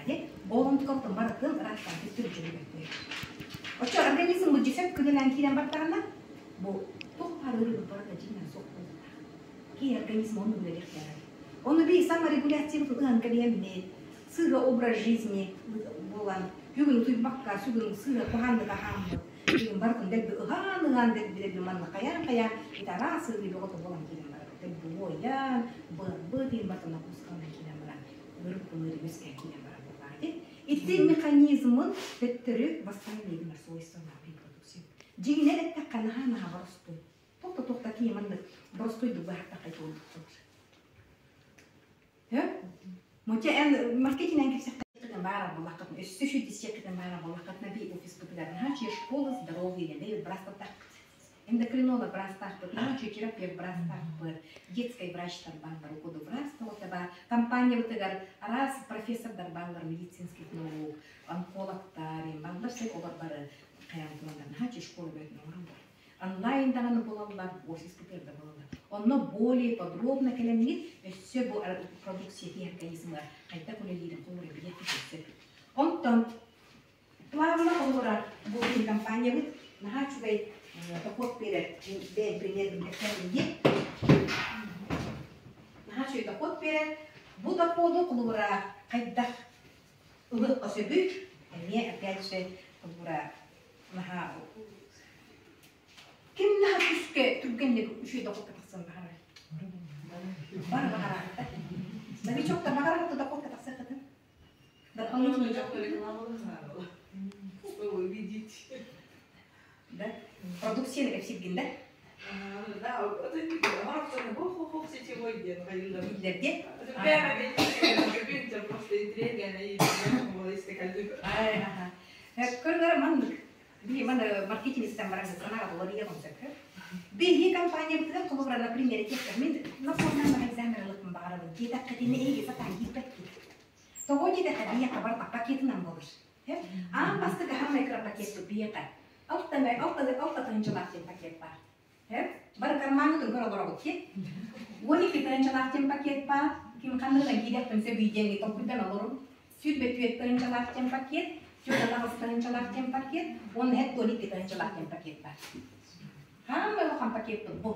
ол онтукаттан барытын ыраахтан төттөрү чөлүгэр түһэр. Оччо организм бу дьүсөп күнүнэн киирэн бартаҕына бу туох баар ыарыы барыта дьиҥнэн суох буолуохтаах. Киһи организм онну үлэлиэхтээх. Ону би саморегуляциябытын ыһан кэбиһэммит. Сыыһа образ жизни буолан, бүгүн утуйбакка, сүгүн сыыһа куһааннык аһааммыт, бүгүн барытын дэлби ыһаан-ыһаан дэлби дэлби манна хайаан-хайаан ити араас ыарыы бөҕөтө буолан киирэн барабыт. Дэлби уойан, быарбыт иһин барытын нагрузкаланан киирэн баран, ыарыы үөскээн киирэн барар буоллаҕа ити. Ити механизмын төттөрү восстановление гынар свойстволаах репродукция. Дьиҥинэн эттэххэ наһаа-наһаа боростуой. Туох да киһи маннык боростуойдук быһаартахха буолбут Моча эн маркетинг кэпсэххэ баара буоллаххытына, өссө шүтисиэххитин баара буоллаххытына би офиспытыгар наһаа школа здоровья бэйбит быраастартаахпыт. Эндокринолог быраастаахпыт, наһаа терапевт быраастаахпыт, детский врачтар бааллар, укуду врач баар. Компаниябытыгар араас профессордар бааллар, медицинских наук, онкологтар, баллар сек олор бары хайаан турандар наһаа школа бөтүн оҥороллор. Онлайн даҕаны буолаллар, офиспытыгар да буолаллар. Онно более подробно кэлэммит өссө бу продукция киһи организмыгар хайдах үлэлиирин холура билиэххэ сөп. Онтон плавно холура бу компаниябыт наһаа үчүгэй дохуот биэрэр бэйэм примербин кэпсээн Наһаа үчүгэй дохуот биэрэр. Бу дохуоду холура хайдах ылыахха сөбүй? Эмиэ опять же холура наһаа ким наһаа күүскэ түргэнник үчүгэй дохуокка тахсан баҕарар? Бар баҕараахта. Новичоктар баҕараахта дохуокка тахсыаххытын? Чтобы убедить. Да? Продукцияны кэпсииргин да? Да, сетевой диэн Биллэрди. Просто Көргөрө маннык. Биһи маны маркетингистен баран санаға болар сөп. Биһи компаниябытыгар холобура, например, мин национальный экзамен ылыппын баҕарабын. Диэтэххитинэ эһиги сатаан киирбэккит. Тоҕо диэтэххэ биһиэхэ барыта пакетынан болар. Аан бастакы хаммай кыра пакет биһиэхэ. Алта алта тыһыынчалаах диэн пакет бар. Бары кармаҥҥытын көрө олоробут ки. 12 тыһыынчалаах диэн пакет бар. Ким ханныгынан киириэхпин сөбүй диэҥҥи толкуйдан олорум. 24 тыһыынчалаах диэн пакет, 48 тыһыынчалаах диэн пакет, уонна 12 тыһыынчалаах диэн пакет бар. Хааммай улахан пакеппыт бу.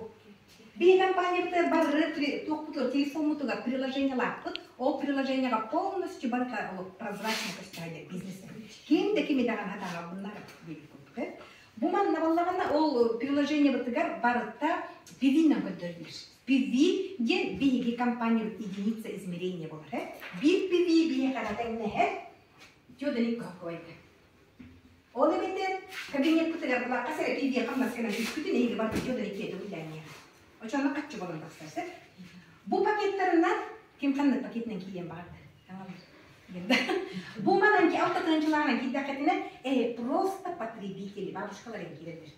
Биһи компаниябытыгар бары туохпутугар телефоммутугар приложениялаахпыт. Ол приложениеға полностью барыта прозрачно көстөр бизнес. Ким да кими даҕаны хатаҕалбыннар диэбит курдук. Бу манна баллаҕана ол приложениебытыгар барыта PV-нан көрдөрүллэр. PV диэн биһиги компаниябыт единица измерения болар. Биир PV биһиэхэ тэҥнэһэр тёдалик какой-то. Ол эбэтэр кабинеппытыгар булаакка сэрэ PV хамнасканан түспүтүн эһиги барыта тёдалик киэдэ уллээниэ. Очоно хаччы болон тахсар. Бу пакеттарынан ким ханнык пакетинэн киирэн баҕарда? Бу манан ки алта тыһыынчалаанан киирдэххитинэ, просто потребители, бабушкалар киирэллэр.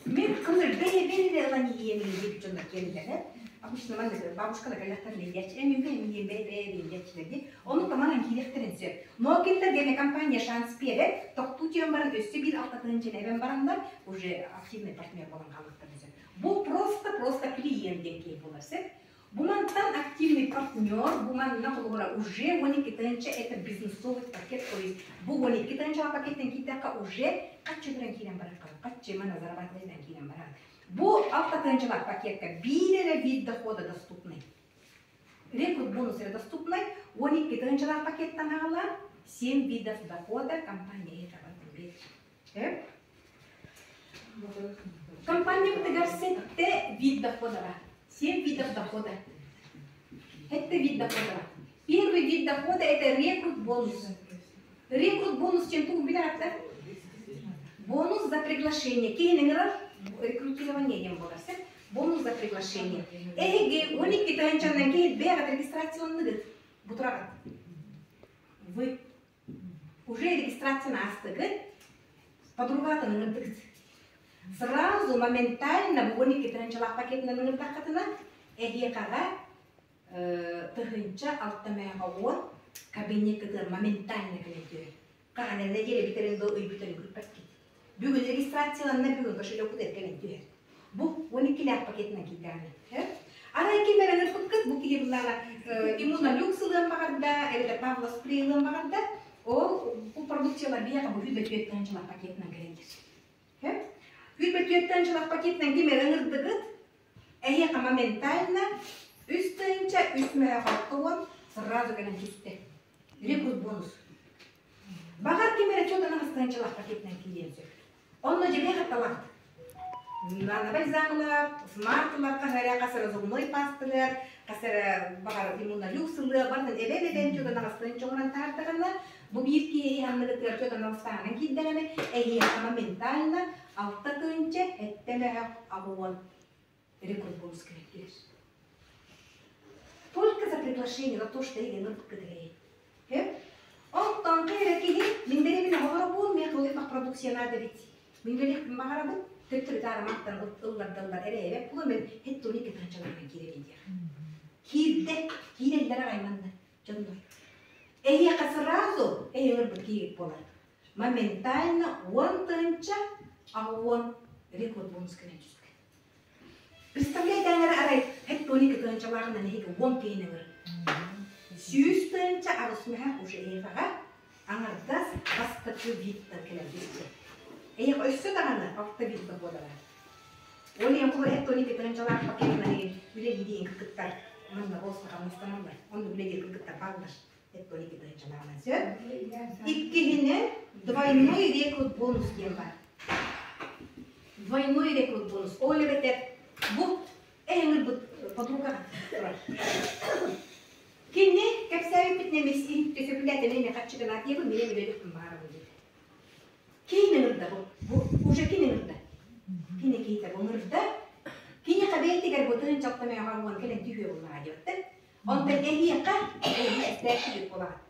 Мен кылыр бэйэ бэйэ ылан иһиэмин диэбит дьоннор киирэллэр. Обычно маннык бабушкалар кэллэхтэр линдияччи, мен бэйэм иһиэм бэйэ бэйэ линдияччилэр дии. Ону таманан киириэхтэрин сөп. Но кинилэргэ компания шанс биэрэр, тохтуу түөн баран өссө биир 6 тыһыынчаны эбэн бараннар уже активный партнер болан хаалыахтарын сөп. Бу просто-просто клиент диэн киһи буолар сөп. Бу мантан активный партнер, бу манна холобура уже 12 тыһыынча это бизнесовый пакет, то есть бу 12 тыһыынча пакеттен киирдэххэ уже хаччы туран киирэн барар, хаччы мана зарабатывать киирэн барар. Бу 6 тыһыынчалаах пакетка биир эрэ вид дохода доступный. Рекрут бонус эрэ доступный, 12 тыһыынчалаах пакеттан аҕалан 7 видов дохода компания берет. Компания бытыгар сетте вид дохода бар. 7 видов дохода. Это вид дохода. Первый вид дохода – это рекрут бонус. Рекрут бонус чем тугу билэрэ? Бонус за приглашение. Киһини рекрутирование диэн буолар. Бонус за приглашение. Эһиги 12 тыһыынчанан киһи бэйэҕит регистрацияланныгыт. Бутураҕыт. Вы уже регистрацияны аастыгыт, подругатын ыҥырдыгыт. Сразу моментально бу 12 тыһыынчалаах пакетынан ыҥырдаххытына эһиэхэҕэ 1000 610 кабинеккытыгар моментально кэлэн түһэр. Хаһан нэдиэлэ бүтэрин до ый бүтэрин күппэккит. Бүгүн регистрацияланна бүгүн кошелеккутугар кэлэн түһэр. Бу 12-лээх пакетынан киирдэҕинэ. Арай ким эрэ ыҥырбыккыт бу киһи буллаҕына иммунолюкс ылыан баҕарда, эбэтэр Павлов спрей ылыан баҕарда, ол бу продукциялар биһиэхэ бу 24 тыһыынчалаах пакетынан кэлэллэр. 24 тыһыынчалаах пакетынан ким эрэ ыҥырдыгыт, эһиэхэ моментально 3360 сразу кэлэн түстэ. Рекрут бонус. Баҕар ким эрэ чуотанан астыанчалаах пакетынан киириэн сөп. Онно дьэбиэ хатталаах. Нанабай замылар, смартлар хас эрэ хас эрэ зубной пасталар, хас эрэ баҕар иммунолюкс ылыа, барытын эбэ-эбэбэн чуотанан астыан чоҥуран таһаардаҕына, бу биир киһи анныгытыгар чуотанан астаанан киирдэҕинэ, эһиэхэ моментально 6 тыһыынча 7 мөһөх 80 рекрут бонус кэлэр. Только за приглашение, за то, что эйгени ырбыккытыгай. Онтон кайра киһи миндеребин оҕолоробун, мен кылыйпах продукция надо ведь. Миндерих баҕарабын, төттөрү таарыматтан ыллардаллар эрэ була мен хет туни кытанчаларынан кииребин диэх. Киирде, кииреллер айманна дьоннор. Эһиэхэ сразу эйэҥир киирик болар. Моментально 10 тыһыынча 80 рекрут бонус кэлэн түспүт. Представляете, аңара арай хет туни кытанчалааҕынан эһиги 10 киһини ыҥыр. 100 тыһыынча 8 мөһөх уже эһиэхэҕэ аҥардас бастакы видтан кэлэн түстэ. Эйэх өссө даҕаны алта вид дохода бар. Ол иһин холо эт тони кытыанчалаах пакетынан үлэлиир кыргыттар манна болса хамнастаналлар. Онно үлэлиир кыргыттар бааллар. Эт тони кытыанчалааҕынан сөп. Иккиһинэн двойной рекрут бонус диэн бар. Двойной рекрут бонус. Ол эбэтэр бу эһэҥир подруга турар. Кини кэпсээбиппит немес иһиттэ сөбүлээтэ мен хаччыгынаат диэбин мен үлэлиэхпин баҕарабын диэбит. Кини ыҥырда бу. Бу уже кини ыҥырда. Кини киһитэ бу ыҥырда. Кини хабейтигэр бу тыһыынчалта мөҕө уон кэлэн түһүө буллаҕа диэбиттэр. Онтон эһиэхэ эһиги эстээччи буолаҕыт.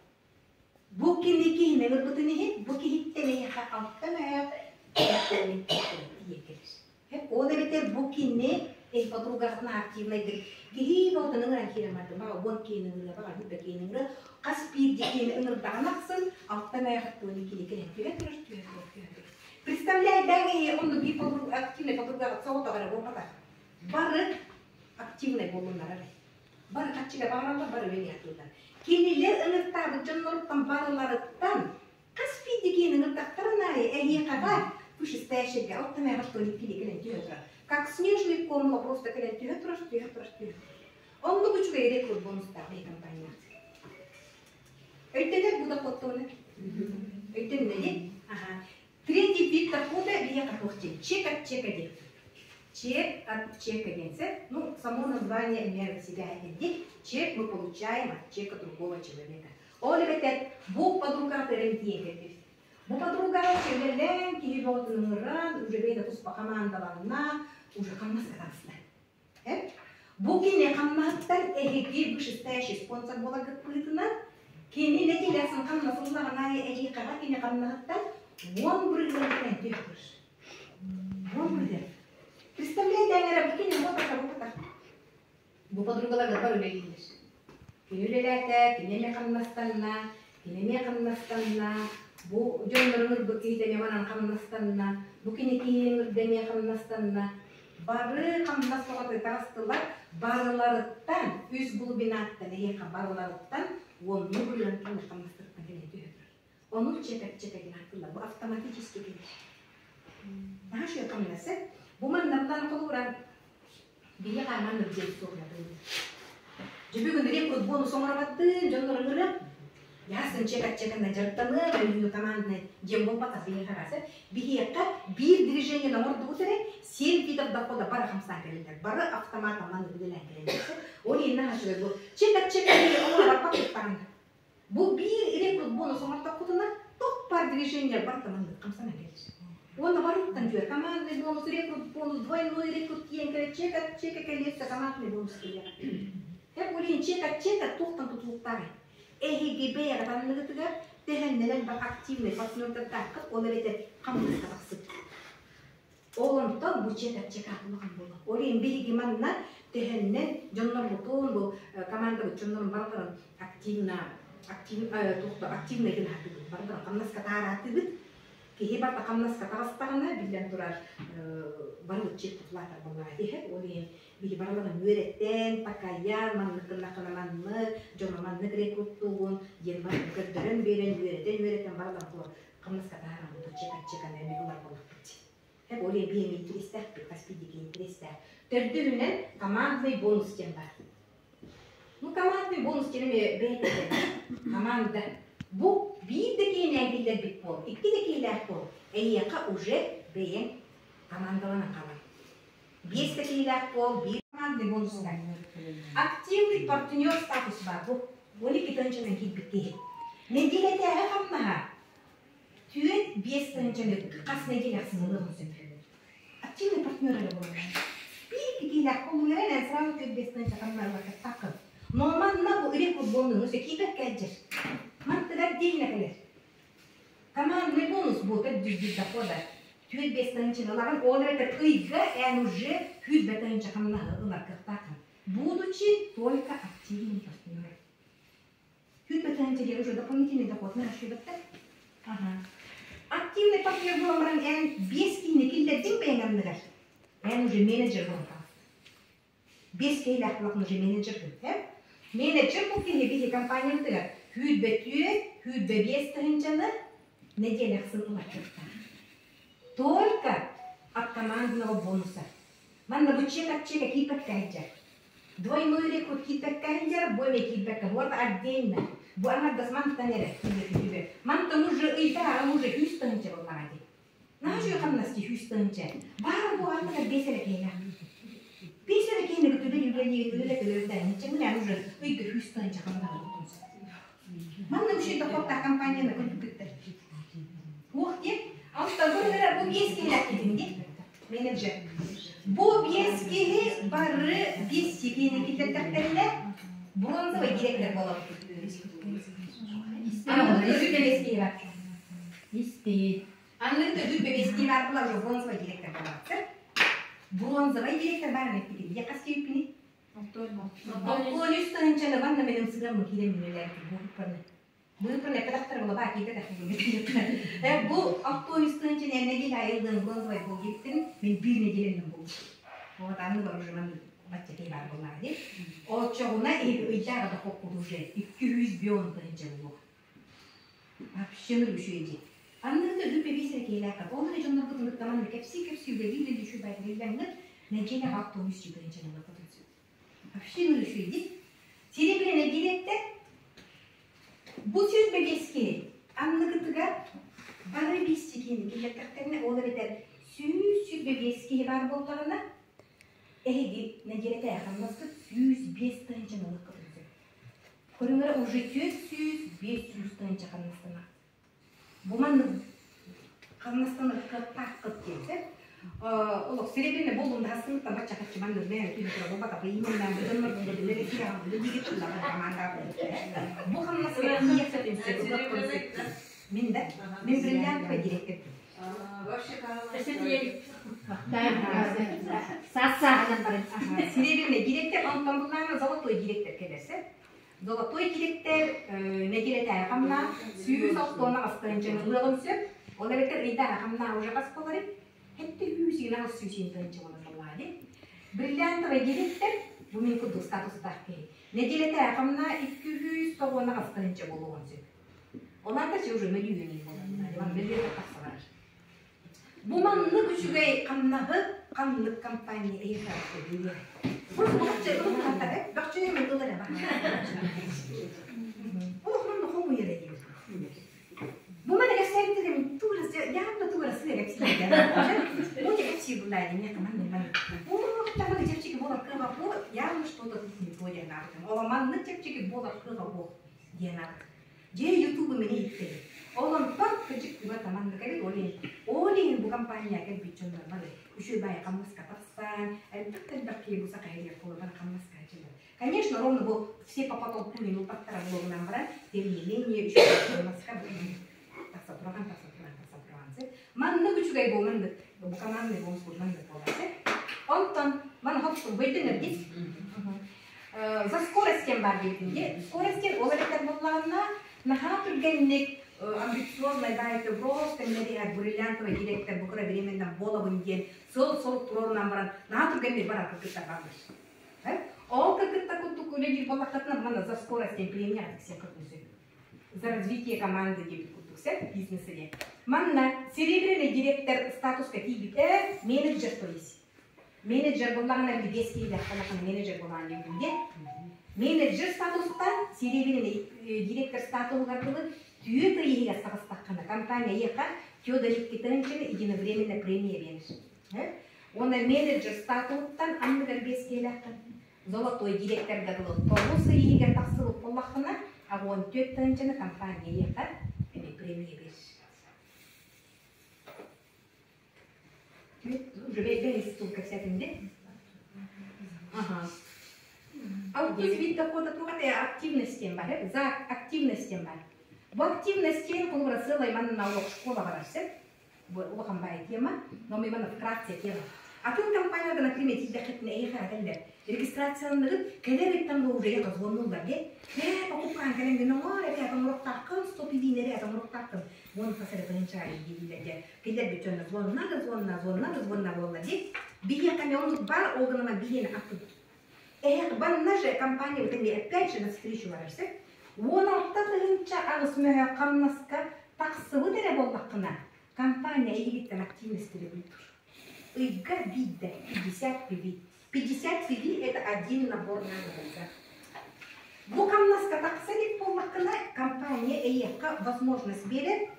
Бу кини киһини ыҥырбытын иһин, бу киһиттэн эһиэхэ 6 мөһөөк тиийэн кэлэр. Ол эбэтэр бу кини эй подругатын активнайдык киһи боҕутун ыҥыран киирэн бардым баҕа 10 киһини ыҥырыа баҕа 20 киһини ыҥырыа хас биирдии киһини ыҥырдаҕын ахсын 6 мөһөөк кини кэлэн түһэ турар түһэ турар түһэ турар. Представляй даҥ онно биир подруга активный подругаҕыт соҕотох эрэ буолбатах. Бары активный буоллуннар эрэ. Бары хаччыга баҕараллар, бары үлэлиэхтииллэр. Кинилэр ыҥыртаабыт дьонноруттан барыларыттан хас биирдии киһини ыҥырдахтарын аайы эһиэхэҕэ вышестоящийга 6 мөһөөк тоник кини кэлэн түһэ турар. Как снежный ком просто кэлэн түһэ турар, түһэ турар, түһэ турар. Оннук үчүгэй рекрут бонустаах бэйэ компания. Өйдөнөр бу доходтуону? Өйдөннө Ага. Третий вид дохода биһиэхэ туох диэн? Чек от чека диэн. Чек от чека диэн Ну, само название имеет в себя этин. Чек мы получаем от чека другого человека. Ол эбэтэр бу подруга тэрин диэн кэлбит. Бу подруга чөлелен киһи боҕутун ыҥыран, уже бэйдэ туспа командаланна, уже хамнас катаста. Бу кини хамнаһыттан эһиги вышестоящий спонсор буолагыт быһыытынан кини нэдиэлэсэн хамнас ыллаҕын аайы эһиэхэҕэ кини хамнаһыттан 10 бырыһыан кэлэн түһэр. 10 бырыһыан. Представляете, эрэ бу кини буотаха буотах. Бу подругалар бар үлэлииллэр. Кини үлэлээтэ, кини эмиэ хамнастанна, кини эмиэ хамнастанна, бу дьоннорун ырбыт киһитэ эмиэ манан хамнастанна, бу кини киһини ыҥырда эмиэ хамнастанна. Бары хамнас тоҕо таҕыстылар, барыларыттан, үс глубинаттан, эһиэхэ барыларыттан уонну бырыһыан кини хамнастарыттан кэлэн түһэ турар. Ону чек от чека диэн ааттыыллар. Бу автоматически кэлэр. Наһаа үчүгэй хамнас Бу маннаттан холобура биһиэхэ маннык диэн суох Дьэ бүгүн рекрут бонус оҥоробаттыын, дьоннор ыҥырыам. Ясын чек от чеканан дьарыктаныам, өлүүнү командный диэн буолбатах биһиэхэ араасы. Биһиэхэ биир движение оҥордубут эрэ, семь видов дохода бары хамсаан кэлэллэр. Бары автоматом маннык үлэлээн кэлэллэр. Ол иһин наһаа үчүгэй бу. Чек от чека оҥорорбат туттаҕына. Бу биир рекрут бонус оҥортохпутуна, туох баар движение барыта маннык хамсанан кэлэр. Уонна барыттан түөр командный бонус, рекрут бонус, двойной рекрут диэн кэлэр, чек от чека кэлиэссе командный бонус кэлиэҕэ. Һэп улин чек от чека туохтан тутулуктааҕый? Эһиги бэйэҕит анныгытыгар тэһэннэнэн бар активный партнердардааххыт, ол эбэтэр хамнаска тахсыбыт. Ол онтон бу чек от чека улахан буолла. Ол иһин биһиги манна тэһэннэн дьоннорбутун бу командабыт дьоннорун барыларын активно актив активный гына барыларын хамнаска таараатыбыт. Киһи барыта хамнаска таҕыстаҕына, биллэн турар, бары чек тутулаатар буоллаҕа иһэр. Ол иһин биһи барыларын үөрэттэн, такайан, маннык гыннаххына маннык, дьоно маннык рекруттуугун диэн барытын көрдөрөн биэрэн, үөрэтэн-үөрэтэн барыларын туох хамнаска таһааран бу чек от чеканы эмиэ ылар буоллахпыт. Хеп ол иһин биһиги интэриэстээхпит, хас биирдии киһи интэриэстээх. Төрдүһүнэн командный бонус диэн бар. Ну, командный бонус диэн эмиэ бэйэтэ команда. Бу биир да киһинээн киллэрбит буол, икки да киһилээх буол, эйиэхэ уже бэйэҥ командаланан хаалар. Биэс да киһилээх буол, биир командный бонустар. Активный партнер статус баар бу. 12 тыһыынчанан киирбит киһи. Нэдиэлэтээҕи хамнаһа 4-5 тыһыынчаны хас нэдиэлэ ахсын ылыаҕын сөп. Активный партнер эрэ буолар. Биир киһилээх буолуҥ эрэ сразу 4-5 тыһыынча хамнаһы Но манна бу рекорд буолуҥ өссө киирбэккэ сылдьар. Мантыгар отдельно кэлэр. Командный бонус бу төрдүс дохода. 4-5 тыһыынчаны ылаҕын, ол эбэтэр ыйга эн уже 100 тыһыынча хамнаһы ылар кыахтааххын. Будучи только активным партнером. 100 тыһыынча диэн уже дополнительный доход наращиваттар. Ага. Активный партнер буолан баран эн биэс киһини киллэрдиҥ бэйэҥ анныгар. Эн уже менеджер буолан хааллын. Биэс киһилээх буолан уже менеджер э? Менеджер бу киһи биһи компаниябытыгар 104, 105 тыһыынчаны нэдиэлэ ахсын ылар кыахтаах. Только от командного бонуса. Манна бу чек от чека киирбэккэ сылдьар. Двойной рекрут киирбэккэ сылдьар, бу эмиэ киирбэккэ. Вот отдельно. Бу аҥардас мантан эрэ киирбэт. Мантан уже ыйдааҕы уже 100 тыһыынча буоллаҕа дии. Наһаа үчүгэй хамнас дии 100 тыһыынча. Баар бу аттыгар биэс эрэ киһилээх. Биэс эрэ киһини күтүбүн үлэлиир үлэ төлөрүтээһин чэҥнээн уже ыйга 100 тыһыынча хамнаһы тутун сөп. Манна үчүгэй дохуоттаах компанияны көрбүттэр. Туох диэн? Алтан көрүҥнэрэ бу биэс киһилээх киһитин дии. Менеджер. Бу биэс киһи бары биэс киһини киллэрдэхтэринэ бронзовый директор буолар. Исти. Анны төдүр бэбиэстии баар буолар уже бронзовый директор буолар. Бронзовый директор баар эппитин. Я хас киһиппини? 63 тыһыынчаны банна меним сыгам киирэн минелер бу Быыппын эппэтэхтэр була киирбэтэх Бу 63 тыһыынчаны нэдиэлэ айылдын бронзовый буол диэбиттэрин мин биир нэдиэлэнэн булбут. Вот аны бар уже ман бачча бар буоллаҕа дии. Оччоҕуна ыйдааҕы дохуоппут уже 210 тыһыынча буолуо. Вообще үчүгэй дии. Анныгы үп эбиисэрэ киһилээххэ. Ол эрэ дьонноргут ыныртаман кэпсии-кэпсии үлэлии-үлэлии үчүгэй байтариллаҥҥыт нэдиэлэҕэ 63 тыһыынчаны ылыаххытын сөп. Вообще үчүгэй дии. Серебряный директор бу 105 киһи анныгытыгар бары биэс киһини киллэртэхтэринэ, ол эбэтэр 125 киһи баар буоллаҕына, эһиги нэдиэлэтэ хамнаскыт 105 тыһыынчаны ылыаххытын сөп. Көрүҥнэрэ уже 400-500 тыһыынча хамнастанар. Бу маннык хамнастанар кыахтааххыт диэн олох серебряный буоллун даһассымыттан бачча хаччы маннык мэ түһүтүрэ буолбата именно дьоннор билэр бу хамнаска тиийиэххитин сөп. Мин да мин бриллиантовый директор. Саас-сааһынан баран. Серебряный директор, онтон буллаана золотой директор кэлэрсэ. Золотой директор нэдиэлэтээҕи хамнаа 168 тыһыынчаны ылыаҕын сөп. Ол эбэтэр ыйдааҕы хамнаа уже хас буоларый? Хетте сүүс игина сүүс тыһыынча буолар буоллаҕа дии. Бриллиантовый директор бу мин курдук статустаах киһи. Нэдиэлэтээҕи хамнаа 298 тыһыынча буолуоҕун сөп. Ол аата уже мөлүйүөн буолар. Мөлүйүөн тахса барар. Бу маннык үчүгэй хамнаһы ханнык компания эйиэхэ төлүүр? Просто бөхчө бөхчө ылар эба. Олох манна хомуйар диир. Бу мана кэпсээбитим туурас явно туурас сыа кэпсиир. Бу кэпсиир булаа диэн манна манна. Бу тамы чэпчэки буолар кыаҕа бу явно что-то тут не то диэн аабытым. Ол маннык чэпчэки буолар кыаҕа бу диэн аабытым. Дьэ ютубу мини иттэ. Ол онтон кыжык күбэ таманнык эбит ол иһин. Ол иһин бу компания кэлбит дьоннор бары үчүгэй баайы хамнаска тахсан, элбэх элбэх киһи бу саха иһигэр кулатан хамнаска дьылы. Конечно, ровно бу все по потолку не упаттара буолугунан баран, тем не менее үчүгэй хамнаска тахса тураган, тахса тураган, тахса тураган. Маннык үчүгэй бу маннык бу командный бонус маннык буолар. Онтон ман хопту быйдыңыр дит. За скорость диэн бар диэтин дии. Скорость диэн ол эбэтэр буоллаҕына наһаа түргэнник амбициозный баайты просто эмнериһэр бриллиантовый директор бу кыра временно буолабын диэн сыл-сыл туруорунан баран наһаа түргэнник барар кыргыттар бааллар. Ол кыргыттар курдук үлэлиир буоллаххытына манна за скорость диэн премия атыксия көрдүсү. За развитие команды диэбит курдук сен бизнесы диэн. Манна серебряный директор статуска тиийбитэ менеджер то есть. Менеджер буоллаҕына биэс киһи менеджер буолаан диэн. Менеджер статустан серебряный директор статуһугар дылы түөрт ый иһигэр таҕыстаххына, компания эйиэхэ Теодор Никитовичны единовременно премия биэрэр. Уонна менеджер статуһуттан анныгар биэс киһилээххин. Золотой директорга дылы тоҕус ый иһигэр тахсыбыт буоллаххына, 14 тыһыынчаны компания эйиэхэ эмиэ премия биэрэр. Уже бэйбэйис тул кэпсэтинди. Ага. Алтыс вид дохода туох это активность диэн бар, за активность диэн бар. Бу активность диэн холобура сыалай манна олох школа барар сөп. Бу улахан баай тема, но мы именно вкратце тема. Атын компанияда, например, тиийдэххитинэ эйиэхэ этэллэр. Регистрацияланныгыт кэлэр ыйтан бу уже звоннуллар диэ. Ээ, покупкаан кэлэн гын оҥор, этэ оҥоруохтааххын, стоп илиинэри этэ оҥоруохтааххын. Уон хас эрэ тыһыынча дииллэр Кинилэр бүтүннэ звонна да звонна, звонна да звонна буолла дии. Биһиэхэ эмиэ оннук баар, ол гынан биһиэнэ аттын. Эһэх банна же компания вот эмиэ опять же навстречу барар сөп. 16 000 аҕыс мөһө хамнаска тахсыбыт эрэ буоллаххына, компания эйигиттэн активность требует. Ыйга биирдэ 50 PV. 50 PV это один набор на год. Бу хамнаска тахса илик буоллаххына, компания эйиэхэ возможность биэрэр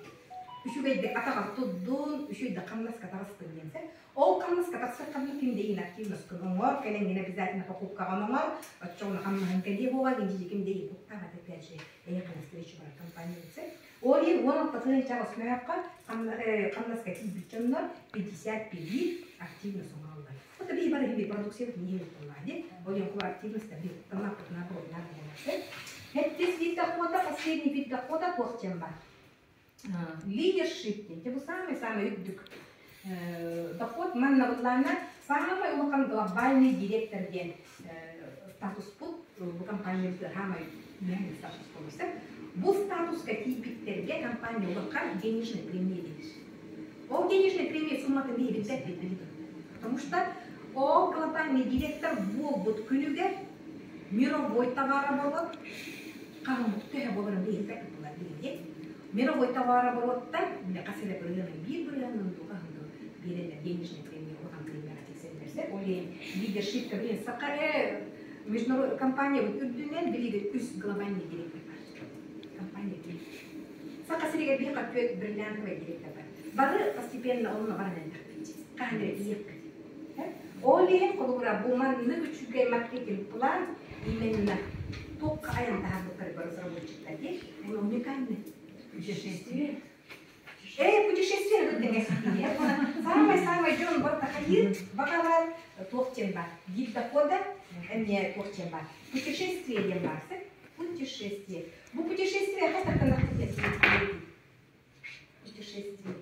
үчүгэйдик атаҕар турдун, үчүгэйдик хамнаска таҕыстын диэн сөп. Ол хамнаска тахсар хамна ким да активность оҥор, кэлэҥҥин обязательно покупкаҕын оҥор, оччоҕуна хамнаһын кэлиэ буолар, индии ким да куттаабат опять же эйиэхэ навстречу барар компания сөп. Ол иһин 16 тыһыынча мөһөөххө хамнаска киирбит дьоннор 50 PV активность оҥороллор. Вот би бары хими продукция не буолла Ол иһин активность би тамааппытына буолла буолар. Хэттис вид дохода, последний вид дохода туох диэн бар. Лидершип диэн. Бу самый-самый үрдүк доход манна буоллаана самый улахан глобальный директор диэн статуспут бу компания самый статус болуса. Бу статуска тиийбиттерге компания улахан денежный премия берер. Ол денежный премия сумматын биһиги билбэппит Потому что ол глобальный директор буолбут күнүгэр мировой товарооборот хаһыммыт төһө буоларын биһиги булар биһиги. Мировой товарообороттан биле хас эле бырыһыанын биир бырыһыанын дуу хаһын дуу биэрэллэр денежный премия улахан премияҕа тиксэллэрсэ. Ол иһин лидершипка билин саха международный компания үрдүнэн билиги үс глобальный директор бар. Компания Саха сиригэр биир түөрт бриллиантовый директор бар. Бары постепенно онно баран элбэхпит. Хаһан эрэ тиийиэхпит. Ол иһин холобура бу маннык үчүгэй маркетинг план именно туохха айан таһаарбыттар разработчиктар дии. Он уникальный. Путешествие. Путешествие это Самый-самый дьон бар тахайыр баҕалар туох диэн бар. Вид дохода эмиэ туох диэн бар. Путешествие диэн бар. Путешествие. Бу путешествие хас Путешествие.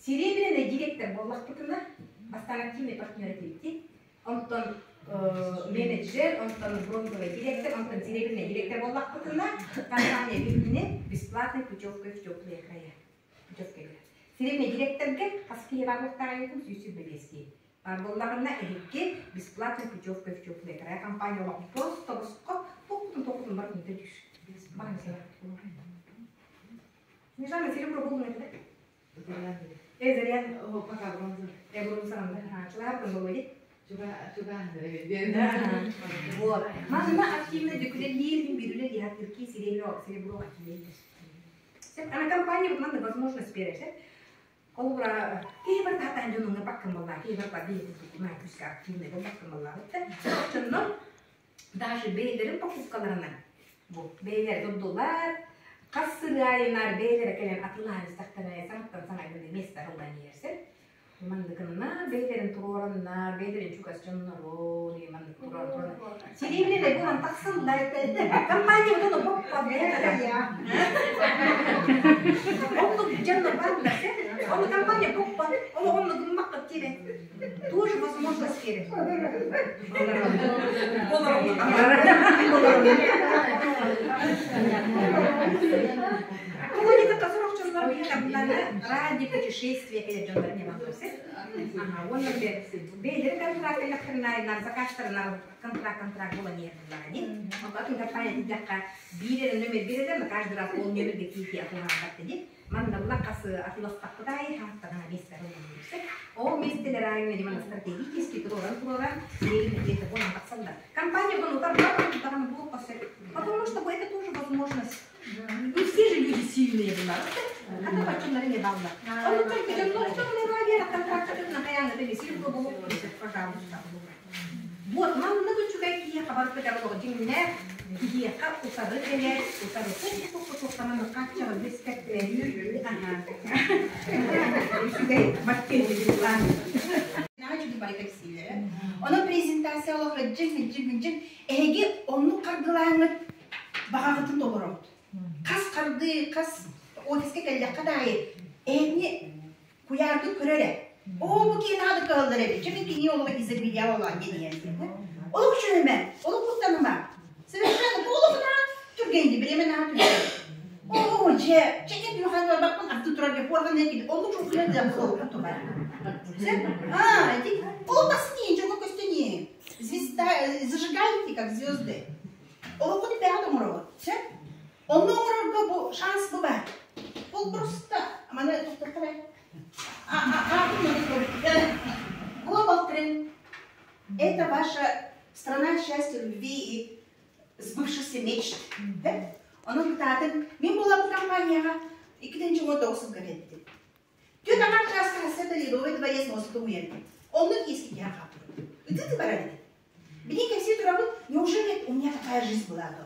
Серебряный директор буоллахпытына, бастаан активный партнер этибит онтон менеджер, онтон бронзовый директор, онтон серебряный директор буоллахпытына, компания биһигини бесплатной путевкой в теплые края. Путевка берет. Серебряный директорга хас киһи бар буолтаайытын сүүс бэбиэски. Бар буоллаҕына эһикки бесплатной путевкой в теплые края компания олох просто босхо тоқутун тоқутун бар күнтө түш. Снежана, серебро булдуң это, да? Зарян. Пока бронза. Бронза, да. Чулар болуйт. Чуга, чуга. Вот. Манна активно дүкүлелиир бирүле диһаттырки серебро, серебро активнее. Ана компания вот манна возможность берер. Холобура, киһи бар таатан дьонуҥа баккамалла, киһи бар баби на күскэ активный бол баккамалла. Чонно даже бэйэлэрин покупкаларынан бу бэйэлэр дурдулар, хас сырыайынар бэйэлэрэ кэлэн атылаан истэхтэрэ саҥаттан саҥа место ылдан иһэрсэр. Манныкынна бэйэлэрин туруораннар, бэйэлэрин чугас дьоннорун, маннык туруоран туран. Серебряный буолан тахсаллар. Компания вот оно поппа. Оннук дьоннор бааллар. Оны компания поппа. Оны онну гыммакка тире. Тоже возможно сфере. Болор. Тугу не сорок дьоннор Биһиэхэ ради путешествия кэлэр дьоннор эмиэ бааллар сөп. Аха, уонна бile бэйэлэрин контракт кэллэхтэринэ заказтарынан контракт контракт буолан иһэр буоллаҕа Атын компания тиийдэххэ биир эрэ номер биэрэллэр, каждый раз ол номергэ киирии атыылаһаллар дии. Манна була хас атыыластахпыт аайы хаһаттаҕына миэстэ ылыллар. Ол миэстэлэр аайы видимо стратегически туруоран туруоран сиэрин где-то буолан тахсаллар. Компания буну даҕаны буолуохха сөп. Потому что это тоже возможность. Не все же люди сильные бывают. А то баччалары не баллар. Ону только дьоннор контрактатын хайаан это сильно болуп пожалуйста. Вот, маннык үчүгэй киһиэхэ барбыт олох дьиҥнээх киһиэхэ утары кэлэр, утары тух-тух-тух хааччаҕы үөскэт Үчүгэй маркетинг Наһаа үчүгэй бары кэпсииллэрэ. Онон презентация олох ыдьыҥ, ыдьыҥ, ыдьыҥ. Эһиги оннук хардылааҥҥыт баҕаҕытын толороҕут. Хас хардыы, хас офиска кэллэххэ да аайы эһигини Куйааргын көрө эрэ. Оо, бу киһи наада кыһаллар эбит. Чэ, мин кини олоҕу изобилия олоон диэн иһэн диэн. Олох үчүгэй олох куттаныма. Совершенно бу олох наһаа түргэнди, бириэмэ наһаа түргэн. Оо, дьэ, чэ, ким юхан барбаппын арды турар деп орган кини олох чугуна да олох тубар. А, эти ол тасни, чого көстөни. Звезда, зажигайте, как звезды. Олоххун бэҕэ оҥоробут. Сөп? Онно оҥорорго бу шанс бу баар. Ол просто маны тохтохторай. Global Trend – это ваша страна счастья, любви и сбывшихся мечт. Онон кытаатын мин буолабын компанияҕа иккитинчи уон тоҕус сылга кэлбитим. Түөрт аҥаар чааска хаста Ледовый дворец муостатын уйардым. Оннук иэскэ киһи хаалбыт. Ытыы барар этим. Билигин кэпсии турабын, неужели у меня такая жизнь была до?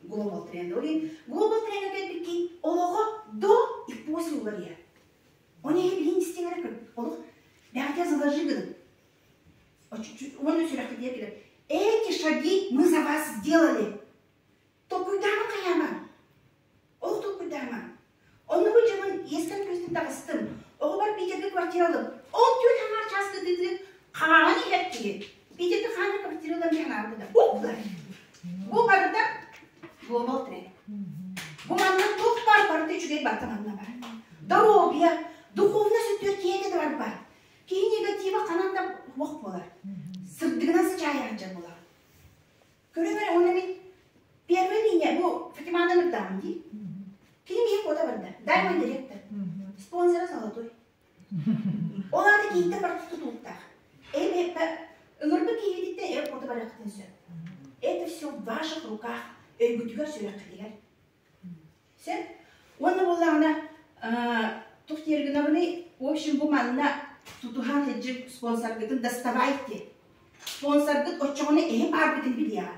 Global Trend. Ол иһин Global Trend кэлбиккин олоҕо до и после уларыйар. Оны иһин билигин истиҥ эрэ көр. Олох бэҕэтэ заложи гын. Уонна сүрэхпитигэр кэлэр. Эти шаги мы за вас сделали. Толкуйдаама хайаама. Ол толкуйдаама. Онно бу дьонун иэскэн көстөн таҕыстым. Оҕобор Питергэ квартира ылым. Ол түөрт аҥаар чаас кытыытыгар хаҥаҕын иһэр киһи. Питергэ хаана квартира ылан хаҥаабыта. Уп Бу барыта глобал тренд. Бу манна туох баар барыта үчүгэй барыта манна бар. Доруобуйа, духовность өттүгэр киһи да бар бар. Киһи негатива ханан да уох буолар. Сырдыгынан сычаайаан дьон буолар. Көрүҥ эрэ, уонна мин первая линия бу Фатиманы ырдаамын дии. Кини миһин куота барда. Дай мой директор. Спонсора золотой. Ол аата киһиттэн барыта тутулуктаах. Эбэппэ ыҥырбыт киһибититтэн эр куота барыаххытын сөп. Это все в ваших руках, өйгүтүгэр, сүрэххитигэр. Сөп? Уонна буоллаҕына, тух диир гынабыный, в общем, бу манна тутуһан сылдьып спонсоргытын доставайте. Спонсоргыт оччоҕуна эһи бааргытын билиэҕэ.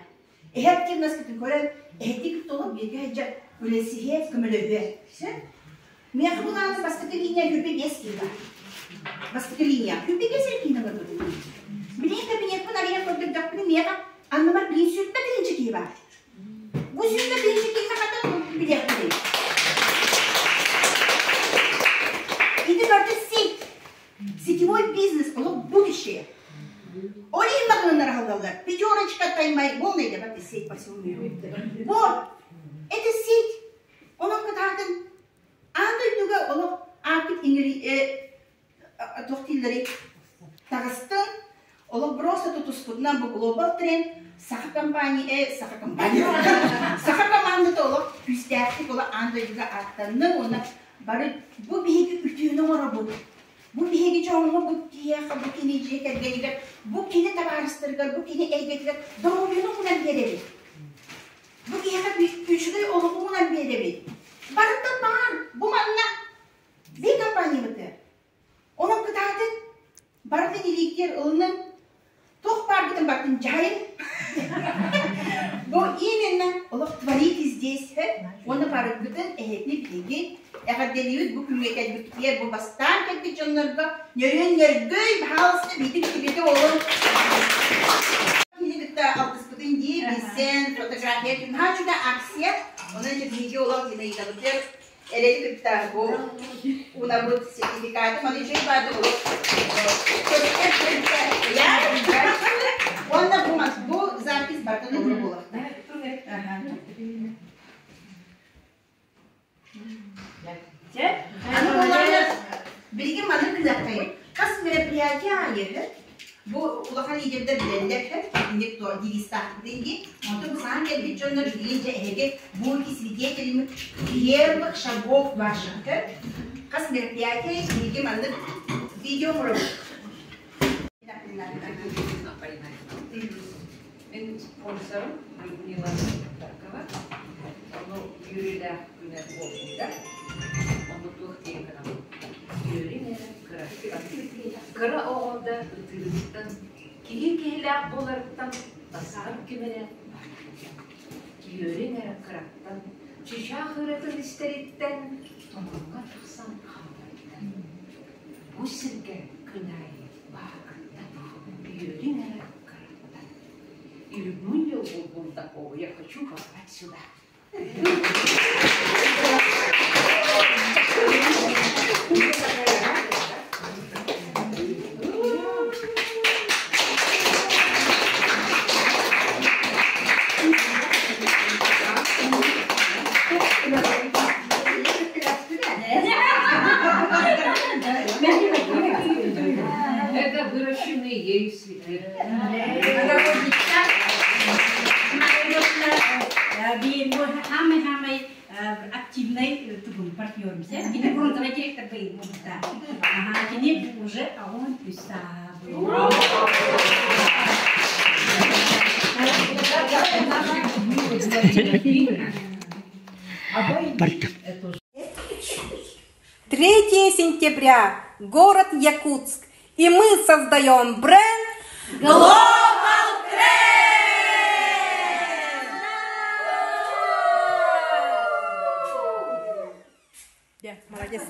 Эһи активностькытын көрөн, эһитик толук бииргэ сылдьар үлэсиһиэ, көмөлөһүө. Сөп? Миэхэ булааны бастакы линия хүрбэ биэс киһи баар. Бастакы линия. Хүрбэ биэс эрэ киһини ыларбытым. Билигин кабинеппын арыйан көрдөрдөхпүнэ, миэхэ анныбар билигин 120 тыһыынча киһи баар. Бу 120 тыһыынча киһини хантан билиэхпиний? Ити барыта сеть. Сетевой бизнес, олох будущее. Ол иһин маҕаһыыннар аһыллаллар. Пятерочка, Таймай, полная это сеть по всему миру. Вот, это сеть. Онон кытаатын аан дойдуга олох ааппыт иҥири туох дииллэрий таҕыстын олох просто тутуспутунан бу глобал тренд саха компания саха компания саха командата олох күүстээхтик олох аан дойдуга ааттанны уонна бары бу биһиги үтүөнү оҥоробут бу биһиги дьоҥҥо бу киһиэхэ бу кини дьиэ кэргэнигэр бу кини табаарыстарыгар бу кини эйгэтигэр доруобуйаны уунан биэрэбит бу киһиэхэ үчүгэй олоҕу уунан биэрэбит барыта баар бу манна би компаниябытыгар онон кытаатын барытын илиигитигэр ылынан туох бааргытын барытын дьаһайын бу именно олох творите здесь уонна барыгытын эһэтини биһиги эҕэрдэлиибит бу күҥҥэ кэлбиккитигэр бу бастаан кэлбит дьоннорго нөрүөн нөргүй пожалуйста биитин кибити олун кини кытта алтыспытын дии билсэн фотография наһаа үчүгэй акция онон биһиги олох Зинаидабытыгар эрэли кытта бу унабыт сертификаты маны үчүгэй баады олох уонна бу бу запись барытын угур буолуохтаах. Чэ, Билигин маннык гыныаххайын. Хас мероприятие аайы бу улахан лидердэр билэллэр инник то девизтаахпытын дии. Онтон бу саҥа кэлбит дьоннор билигин дьэ эһиги будете свидетелями первых шагов ваших. Хас мероприятие биһиги маннык видео оҥоробут. Мин спонсорым Людмила Таркова. Ону үөрүүлээх күнэ буолбута. Ону туох диэн гынабын? Үөрүн эрэ кыраттан. Кыра оҕо да ытыырыттан, киһи киһилээх буоларыттан тасаҕар ким эрэ Үөрүн эрэ кыраттан, чычаах ырыатын истэриттэн тумаҥҥа тахсан хааларыттан. Бу сиргэ күн аайы бааргыттан, үөрүн эрэ кыраттан. И Людмиле Булдакову я хочу позвать сюда. Это выращенные ею цветы. Хамай-хамай активный партнерым. Кини фронтовый директор был. Кини уже, а он писал. 3 сентября, город Якутск. И мы создаем бренд Global Trend! Молодец.